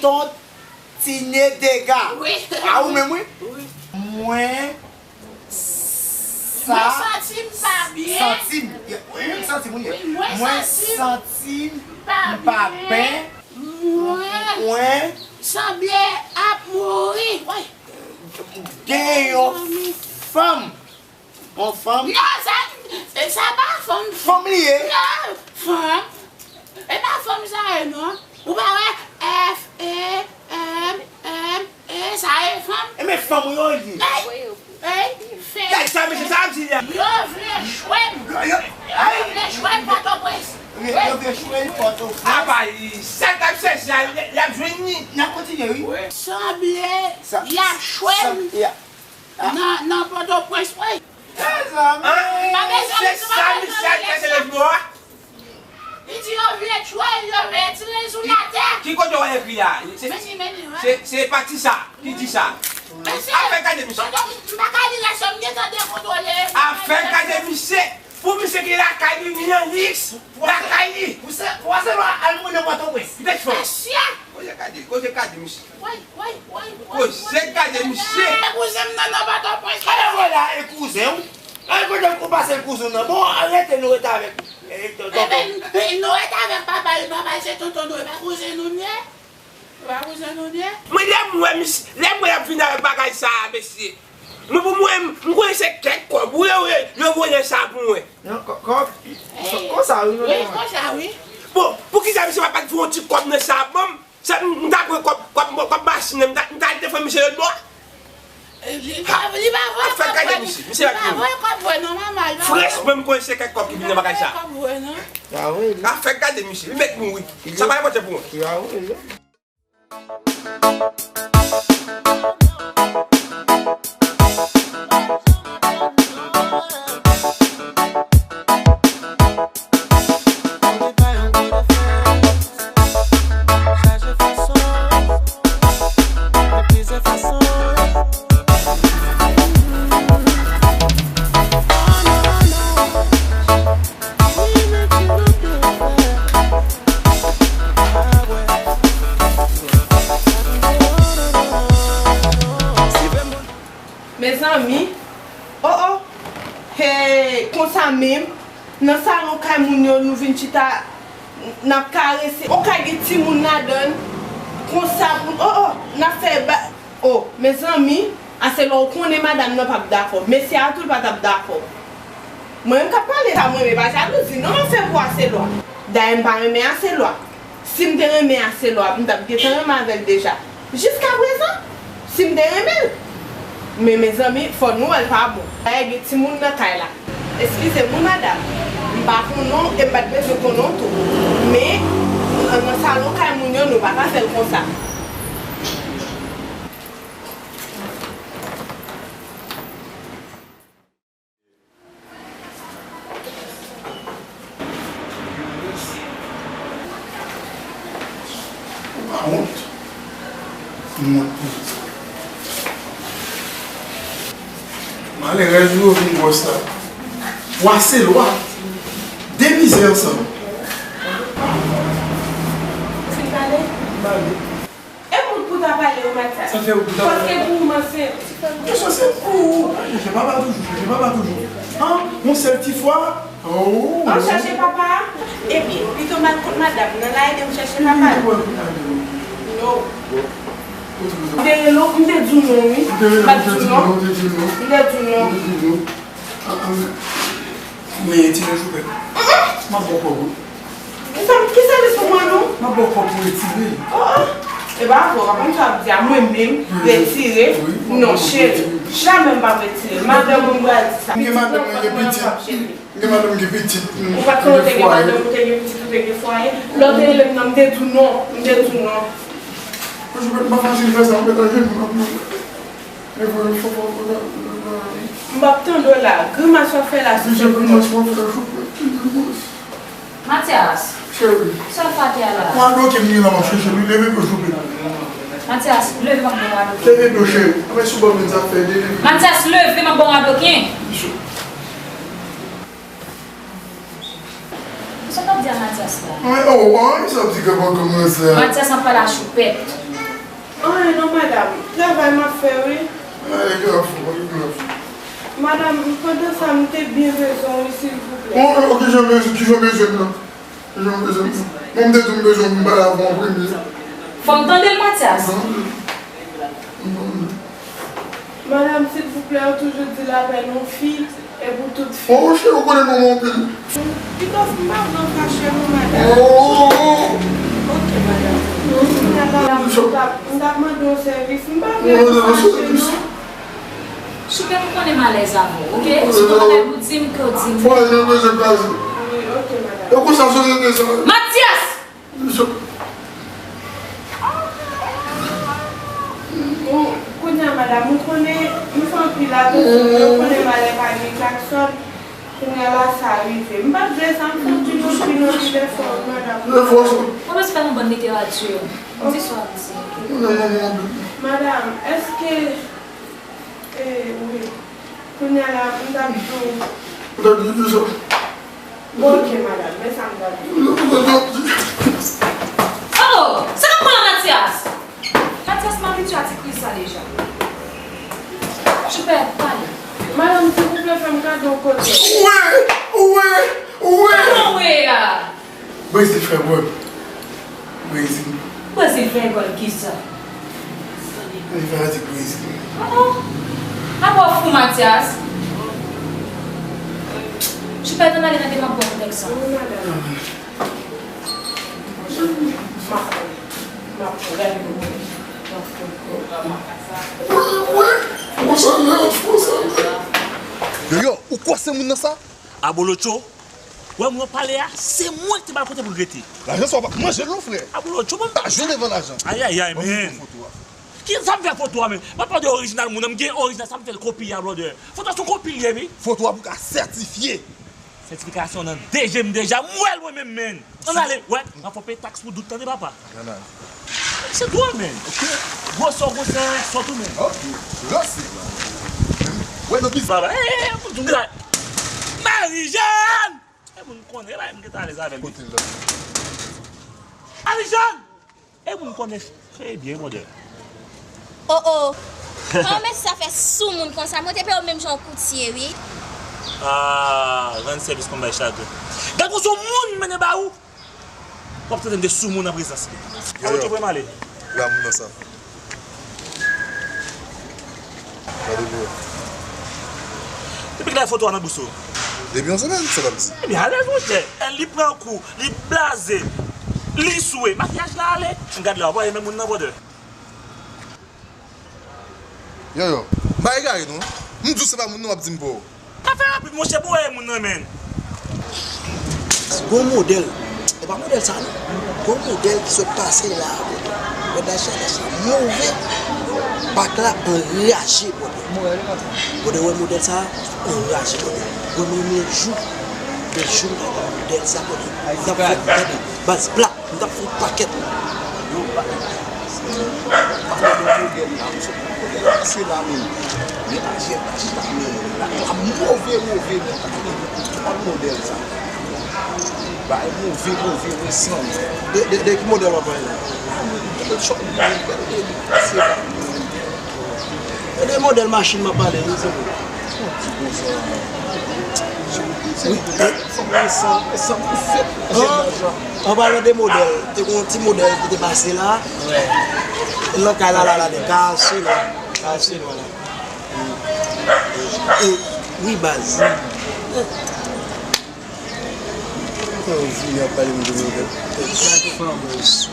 Tontinyedega. Wi. A ou menm, wi. Wi. Mwen sa. Mwen santi m pa byen. Santi m. Wi, m santi m, wi. Wi, mwen santi m pa byen. Mwen sanble ap mouri. Wi. Gen yon fanm. Yon fanm. Non, sa, sa pa fanm. Fanm li ye. Non, fanm. E pa fanm sa ye, non. Ou pa wè F E M M E, sa ye fanm. E men fanm yo li ye. Ey, ey, fè. Gad sa, mesye, sa ap di la. Yo vle jwe m. Yo, yo, yo vle jwe m Pòtoprens. Yo vle jwe m Pòtoprens. Apa, sa k ap chèche a, y ap jwenn li. N ap kontinye, wi. Sanble y ap jwe m. Nan, nan Pòtoprens, wi. Mezanmi. Se sa misye al fè se lòt bò a? Li di yo vle tchwe l, yo vle retire l sou latè. Ki kote w ekri a? Se, se, se pati sa ki di sa. Afè gade misye. Tonton, m pa ka li rès yo, m gentan dekontwole. Afè gade misye. Pou misye gen lakay li, li nan liks lakay li. Pou se, pou se lwa al mouri nan Pòtoprens. Li te fè. Mesye. Koze gade, koze gade misye. Woy, woy, woy, woy. Koze gade misye. E kouzen m nan, nan Pòtoprens. E vwala, e kouzen w. E kote w pase kouzen w nan? Bon, rete, nou rete avèk, e, tonton. Enben, nou rete avèk papa l, papa l se tonton nou, e pa kouzen nou n ye. E pa kouzen nou n ye. Mwen, lè m wè misye, lè m wè y ap vin avèk bagay sa a, mesye. Mwen, pou mwen, m konnen se kèk kòb. Wi, wi, yo voye sa pou mwen. Non, kò, kò, konsa, wi, non, wi, konsa, wi. Bon, poukisa misye pa, pa t voye yon ti kòb nan sa a ban m? Sa, m, m ta pran kòb, kòb, kòb machin nan, m ta, m ta al defann misye lòt bò. Li pa, li pa voye kòb vre. Misye, misye li pa voye kòb vre non, manman. Franchman, m konnen se kèk kòb ki vin nan bagay sa. Li pa voye kòb vre non. Afè gade misye, li mèt mouri. Sa pa enpòtan pou mwen. Mezanmi, oh oh, hey, konsa menm, nan salon kay moun yo, nou vin chita, n ap karese, on kay gen timoun ladan l, konsa, oh oh, n ap fè ba, oh, mezanmi, Aselwa, ou konnen madanm nan p ap dakò. Mesye a tou, l pa t ap dakò. Mwen menm k ap pale sa, mwen menm, e pa jalouzi non m ap fè pou Aselwa. Dayè, m pa renmen Aselwa. Si m te renmen Aselwa, m t ap gentan renmen avè l deja. Jiskaprezan, si m te renmen l. Men, mezanmi, fò nou wè l pa bon. Dayè, gen timoun nan kay la. Eskize m wi madanm, m pa konnen w e m pa t bezwen konnen w tou. Men, nan salon kay moun yo, nou pa ka fè l konsa. Ou pa wont? M wont pou ou. Malerèz ou yo vin bòs la. Wa se lwa. De mizè ansanm. Ou fin pale? M pale. E pou, pou ta pale ou Matyas. Sa fè ou pou ta pale? Paske pou ou m ansent. Kesyon se pou ou. Chèche papa toujou, chèche papa toujou. An, yon sèl ti fwa. Oh. An chèche papa a. Epi, pito m al kot madanm nan la ede m chèche papa l. Non. M te rele w, m te di w non wi. M pa t di w non. M te di w non. M te di w non. Men retire choupèt. M ap ba w kòb wi. Kisa, kisa li sou mwen non? M ap ba w kòb pou retire. Oh, oh. E pa vre, w konn sa w ap di a mwen menm, retire. Non, cheri. Jamè m p ap retire. Madanm mwen m pral di sa. M gen madanm mwen gen pitit. M gen madanm gen pitit. Ou pa t konnen w te gen madanm, ou te gen pitit, ou te gen fwaye. Lè w te rele m nan, m te di w non. M te di w non. Mwen, m pa fasil fè sa, m met ajenou nan pou mwen. M p ap tande w la. Grimas w ap fè la sou sèt mwa. Matyas. Cheri. Sa w fè atè a la? Mwen adoke m li la, m ap chèche li. Leve do, souple. Matyas, leve m ap ba w adoke. Leve do, cheri. Apre sou bò men sa fè de leve. Matyas, leve m ap ba w adoke. Sa w t ap di a Matyas la? Mwen, oh, oh, sa w di ke bon kòmanse. Matyas ap pale a choupèt. Anyen non, madanm. Travay m ap fè, wi. Ay, grafou, ay, grafou. Madanm, pandan sa, m te byen bezwen w, wi, silvouplè. Bon, ok, jan bezwen, kijan bezwen m nan? Kijan bezwen m nan? Mwen, m te di w m bezwen w pou m pale avè w an premye. Fò m tande l, Matyas. M tande l. M tande l. Madanm, silvouplè, yo toujou di lapèn yon fi e pou tout fi. Oh, cheri, ou konnen bon mwen anpil. Pito m pa vle w fache non, madanm. Oh! Ok, madanm. Madanm, m t ap, m t ap mande w sèvis. M pa vle w fache non. Choupe, m konnen m alèz avè w, ok? Si w gen bagay pou di m, ke w di m. Fwaye nou bezwen kraze. Wi, ok, madanm. E konsa sosyete sa. Matyas! Bon, kounye a, madanm, ou konnen, m fè anpil atansyon, men ou konnen malè pa gen klakson. Kounye a la, sa rive. M pa t vle sa, m fè anpil, anpil, anpil efò, wi, madanm. Efò sa. Ou bezwen fè yon bann literati. Di sa w ap di. Madanm, èske Eh, wi. Kounye a la, m t ap di w. Ou t ap di kisa? Bon, ok, madanm, men sa m t ap di w. Ou t ap di. Oh! Sa k ap pran la, Matyas? Matyas, m abitye a ti kriz sa deja. Choupe, pale. Madanm, silvouplè, fè m kado yon kote. Wi! Wi! Wi! Kòman wi a? Brezil fè bòl. Brezil. Brezil fè gòl kisa? Li fè atik Brezil. Oh, oh. Apa w fou, Matyas? Choupe, ann ale nan deman bò kontèks sa. Wi, madanm. M ap pran. M ap pran. Gade nou. Wi, wi. Nan sa? Abolotcho, wè moun nan pale a, se mwen ki te ba l kote pou l rete. Lajan sa w pa manje l non, frè. Abolotcho, ban m. Pa jwe devan lajan. Ayayay, men. Ki sa m fè foto a, men? M ap pale de orijinal moun nan, m gen orijinal, sa m fè l kopi a, brother. Foto a se yon kopi l ye, wi. Foto a pou ka sètifye. Sètifikasyon nan de je m deja, m wè l mwen menm, men. Ann ale, wè, m ap fè w peye taks pou dout, tande, papa. Ann ale. Se dwòl, men. Ok. Gwosè w gwosè sòt ou, men. Ok. Ranse. Wè, nan biznis. Baba, eh, eh, eh, Marijàn! E moun konnen, e ba m gentan alèz avè l. Kote l la? Marijàn! E moun konnen, se byen, modèl. Oh, oh. Kòman mesye sa fè sou moun konsa? Mwen te peye w menm jan yon koutye, wi. Ah, rann sèvis konn bay chagren. Gad yon sou moun mennen ba ou. W ap trete m de sou moun an prezans li. Yo, yo. Abolotcho, pran m ale. La moun nan sa. Gade pou ou. Depi kilè foto a nan bous ou? Depi yon semèn, sa ta vle di. Ebyen, alèz, monchè. Li pran kou, li blaze, li swe. Makiyaj la ale. M gad la, w ap wè menm moun nan, brother. Yo, yo. M pa egare, non. M di w se pa moun nan, w ap di m pa w. Afè rapid, monchè, pou wè moun nan, men. Gon modèl. E pa modèl sa, non. Gon modèl ki sot pase la, brother. Brother, sa, sa move. Bak la anraje, brother. Brother, wè modèl sa, anraje, brother. Wè mwen, mwen jou, mwen jou, m ta wè modèl sa, brother. M ta fè, gade, baz pla. M t ap fè yon pakèt. Yo, pa, pa fè yon modèl la, m sot pran modèl la, se la menm. Men aje, aje pa menm la. A move, move, men pa fè yon modèl sa. Bay move, move, resan. De, de, de ki modèl w ap pale la? A, mwen, mwen, chòk, mwen, mwen, se la menm. E de modèl machin m ap pale, wi, se vre. Yon ti konsa. Wi, e. Fòk mwen san, san pou fèt. An, an palan de modèl, te gen yon ti modèl ki te pase la. Wi. Nan kay la, la, la, de kay Senwa. Kay Senwa la. E, e, wi, baz. Mwen vini ap pale m de modèl. Gad fanm sou.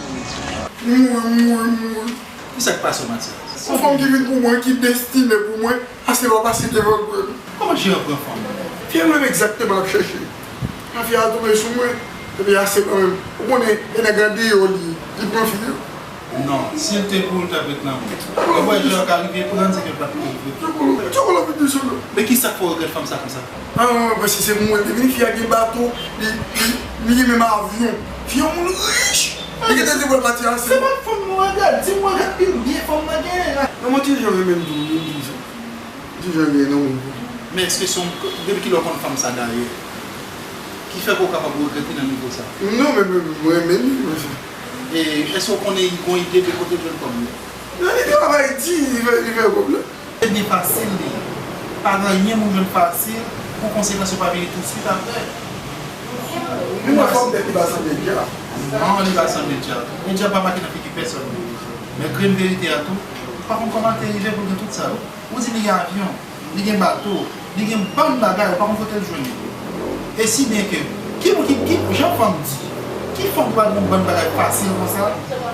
Mwen, mwen, mwen. Kisa k pase w, Matyas? Yon fanm ki vin pou mwen, ki destine pou mwen, ase lè w pase devan gwen. Kòman Jean pran fanm? Fi a mwen egzakteman ap chèche. Kan fi a tonbe sou mwen, epi ase kanmenm. Ou konnen, e nèg andeyò li, li pran fi yo. Non, si l te pou ou, l t ap ret nan men w. Ou wè jan l ka rive pran l, se ke l pa t pou ou. Tchokolo, tchokolo, vin di sou nou. Men kisa k fè w regrèt fanm sa konsa? Ah, paske se mwen te vini, fi a gen bato, li, li, li gen menm avyon. Fi a yon moun rich. Li gentan di pou l pati ansanm. Se pa fanm mwen regrèt, di mwen regrèt pi byen fanm mwen genyen la. Non, mwen toujou renmen m tou, m di sa. Toujou gen nan moun. Men èske se yon, depi kilè w konn fanm sa dayè? Ki fè ke w kapab regrèt li nan nivo sa? Non, men, men, mwen renmen li, mwen. E èske w konnen li gon ide de kote l jwenn fanm nan? Non, li travay di, li fè, li fè kòb la. Se byen fasil li ye. Pa gen anyen moun jwenn fasil, pou konsekans yo pa vini tousuit apre. Li wè fanm tèt li pa sanble djab. Non, li pa sanble djab. Men djab pa make nan figi pèsòn. Men grenn verite a tou, ou pa konn kòman l te rive pou l gen tout sa yo. Ou di li gen avyon, li gen bato, li gen bann bagay, ou pa konn kote l jwenn yo. E si byen ke, ki moun ki, ki, jan fanm di, ki fanm ki pral gen yon bann bagay fasil konsa,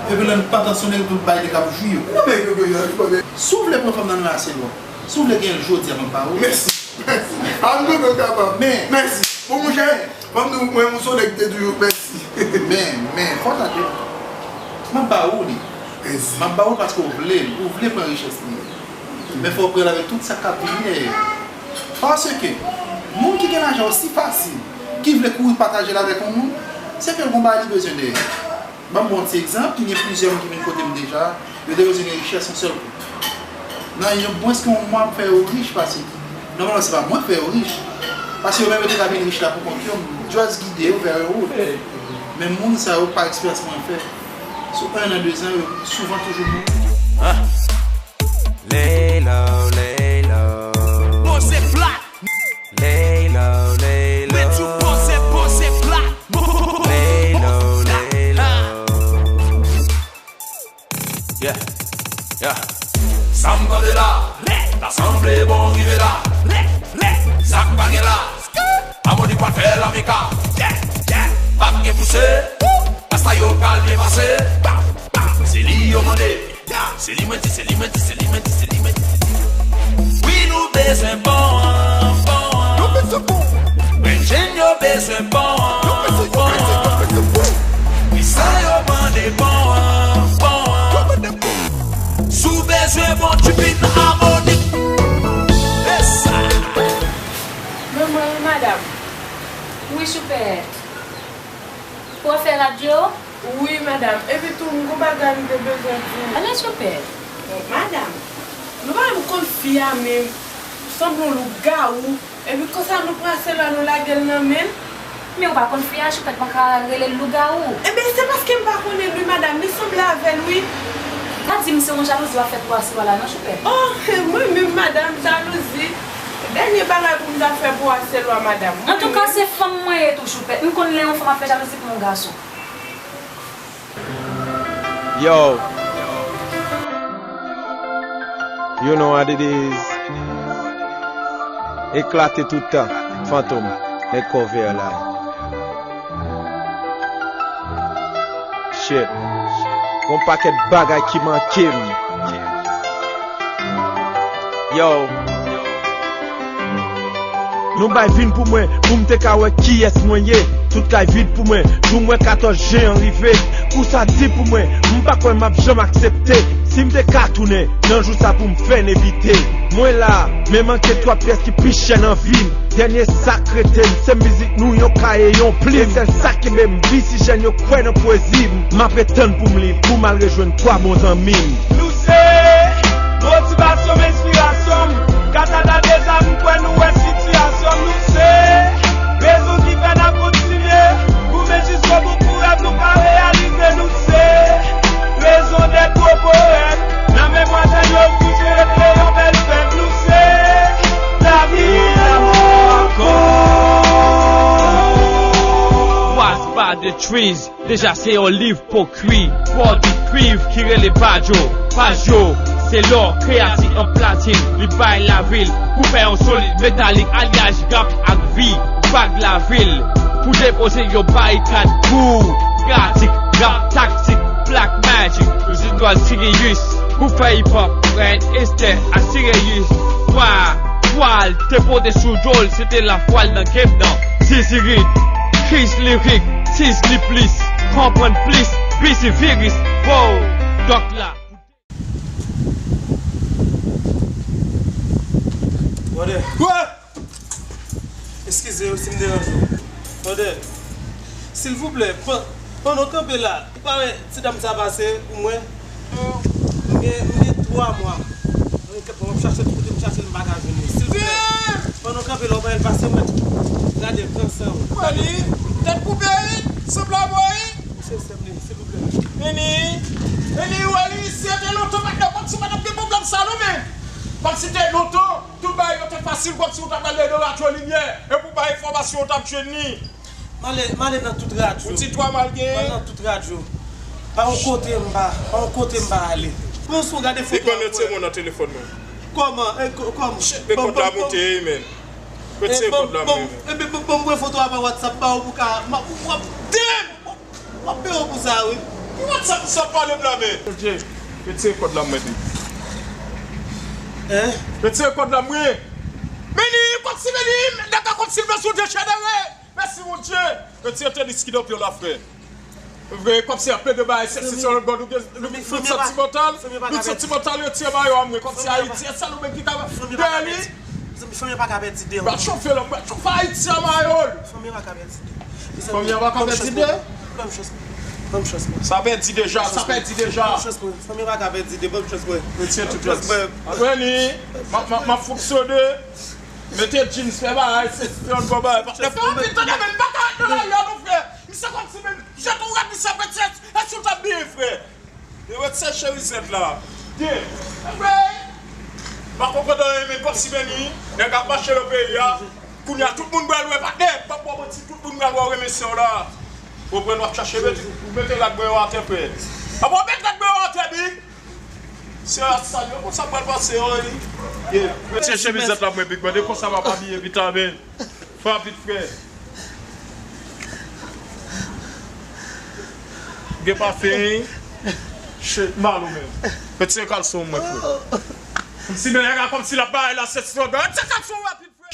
epi lè l pa tansyone l, tout bagay li k ap jwi yo. Non, men, yo, yo, yo, yo, si w vle pran fanm nan, nou ase lwen. Si w vle gen l jodi a, m ap ba ou. Mèsi. Mèsi. A, m kontan w kapab. Men. Mèsi. Bon, monchè, fanm nou, mwen, m se yon nèg ki te toujou, mèsi. Men, men, fò w tande. M ap ba ou li. Mèsi. M ap ba ou l paske w vle l. Ou vle pran richès li. Men fò w pran l avèk tout sa k ap vini dèyè. Paske, moun ki gen lajan osi fasil, ki vle kouri pataje l avèk yon moun, se ke l gon bagay li bezwen dèyè. Ban m ba w yon ti egzanp, gen plizyè moun ki vin kote m deja, yo te bezwen gen richès yon sèl kou. Nan yon mwens ke yon mwa, m fè yo rich, paske nòmalman se pa mwen k fè yo rich. Paske yo menm yo te ka vin rich la pou kont yo, m just gide yo vè yon wout. Men moun sa yo pa eksperyans mwen fè. Sou en an, de zan, yo souvan toujou mouri. Lay low, lay low. Poze plat. Lay low, lay low. Mwen di w poze, poze plat. Lay low, lay low. Yeah, yeah. Sa m tande la, ta sanble bon rive la. Sa k pa gen la, Amoni pral fè lamika. Pa p gen pouse, pasta yo pral byen pase. Se li yo mande. Se li mwen di, se li mwen di, se li mwen di, se li mwen di. Wi, nou bezwen bon an, bon an. Nou bezwen bon. Choupèt. Pou w fè radyo? Wi, madanm. Epi tou, m gon bagay m te bezwen di w. Pale, Choupèt. Bon, madanm, nou pa menm konn fi a menm. Sanble yon lougawou. Epi konsa nou pran Aselwa nou lage l nan men l. Men ou pa konn fi a, Choupèt, pa ka rele l lougawou. Ebyen, se paske m pa konnen l wi, madanm. Li sanble avè l wi. Pa di m se yon jalouzi w ap fè pou Aselwa la non, Choupèt. Oh, mwen menm, madanm, jalouzi. Dènye bagay pou m ta fè pou Aselwa, madanm. Antouka, se fanm mwen ye tou, Choupèt. M konn lè yon fanm ap fè jalouzi pou yon gason. Yo. You know what it is. Eklate toutan, Fantom, nèg kò vè la. Shit. Gon pakèt bagay ki manke m. Yo. Nou bay vin pou mwen, pou m te ka wè kiyès mwen ye. Tout kay vid pou mwen, jou m wè katòz jen an rive. Kou sa di pou mwen, m pa kwè m ap janm aksepte. Si m te ka tounen nan jou sa pou m fè n evite. Mwen la, men manke twa pyès ki pi chè nan vi m. Dènye sa k rete m, se mizik nou, yon kaye, yon plim. Se sèl sa kenbe m viv, si jèn yo kwè nan pwezi m. M ap ret tann pou m liv, pou m al rejwenn twa bon zanmi m. Nou se motivasyon m, enspirasyon m. Gras a Deza, m kwè nou wè sitiyasyon m. Nou se rezon ki fè n ap kontinye goumen jiskobou pou rèv nou ka reyalize. Nou se rezon dèt gwo powèt. Nan memwa jèn yo, pou se rete yon bèl fèt. Nou se lavi, lavi ankò. What's by the trees? Deja se yon liv pou kwi. Twò di kwiv ki rele badjo. Paj yo, se lò, kreyati an platin. Li bay lavi l pou fè yon solid metalik, alyaj rap ak vi. Vag lavi l pou depoze yon barikad pou pratik rap taktik, Black Magic, Zidwal Sirius, pou fè hip hop, Ren Estè a Sireyis. Twa vwal te pote sou do l, se te lafwa l nan game nan. Sizirit, Chris Lyric, Siz li plis, konprann plis, Busy Virus, wow, Dòk la. Brother. Eskize yo si m deranje w. Brother, silvouplè, pan-, pandan w kanpe la, ou pa wè ti dam sa pase pou mwen? M gen, m gen twa mwa. Mwen, mwen ap chache l, kote m chache l, m pa ka jwenn li. Silvouplè, pandan w kanpe la, ou pa wè l pase, mwen gade l pran san w. Mwen li, tèt koupe, wi, sanble avè w, wi. Se sè m li, silvouplè. Vini, vini, wè li, si se te lontan, patnè, kòmsi w pa t ap gen pwoblèm sa, non, men. Kòmsi te lontan. Tout bagay yo te fasil kòmsi w t ap al nan radyo limyè epi w bay enfòmasyon w t ap jwenn li. M ale, m ale nan tout radyo. Ou di twa mwa l genyen? M ale nan tout radyo. Pa yon kote m pa, pa yon kote m pa ale. Pran sou gade foto a. Li konn retire mo nan telefòn mwen. Kòman? E, kò-, kòman? Shit, men kòd la moute, wi, men. Retire kòd la, men. Ebyen, ban m voye foto a pa WhatsApp ba ou pou ka, m ap, w ap, damn! W ap peye w pou sa, wi. Ki WhatsApp ou sa pale m la, men? Bondye, retire kòd la, mwen di. Hein? Retire kòd la, mwen. Meni, kòmsi Meni, nèg la kòmsi l bezwen dejenere. Mèsi, Bondye. Retire tenis ki nan pye w la, frè. Vre, kòmsi ap plede bay, se, se, se, lòt bò, nou gen, nou, nou santimantal, nou santimantal, retire mayo a mwen, kòmsi Ayiti, e sèl ou menm ki ka dèyè li. Mezanmi, fanmi an pa ka pèdi de. Pral chofe lòm, pral chofe Ayiti an mayòl. Fanmi an pa ka pèdi de. Mezanmi, fanmi an pa ka pèdi de. Ban m chans mwen. Ban m chans mwen. Sa pèdi deja, sa pèdi deja. Ban m chans mwen. Fanmi an pa ka pèdi de, ban m chans mwen. Retire tout lòt. Apre li, m ap, m ap, m ap fonksyone. Mete jeans, fè bagay, se, se yon bon bagay. Patnè, fè rapid, tande, men m pa ka ret nan lari a non, frè. Misye kòmsi menm, jete yon rad misye ap retire, èske w t ap byen, frè? Yo retire chemizèt la. Byen. Frè, pa konprann anyen, men kòmsi Meni, nèg ap mache nan peyi a. Kounye a, tout moun pral wè, patnè. M p ap ba w manti, tout moun pral wè w renmen sè w la. Ou konprann, w ap chache mete, ou mete rad mwen yo atè, frè. Apa w met rad mwen yo atè, big? Se a sa yo, konsa pral pase yo, wi. Retire chemizèt la mwen, big brother, konsa m ap abiye vit la, men. Fè rapid, frè. Gen pafen, wi. Shit, mal ou menm. Retire kalson mwen, frè. Kòmsi men nèg la, kòmsi l ap bay la, se slogan. Retire kalson rapid.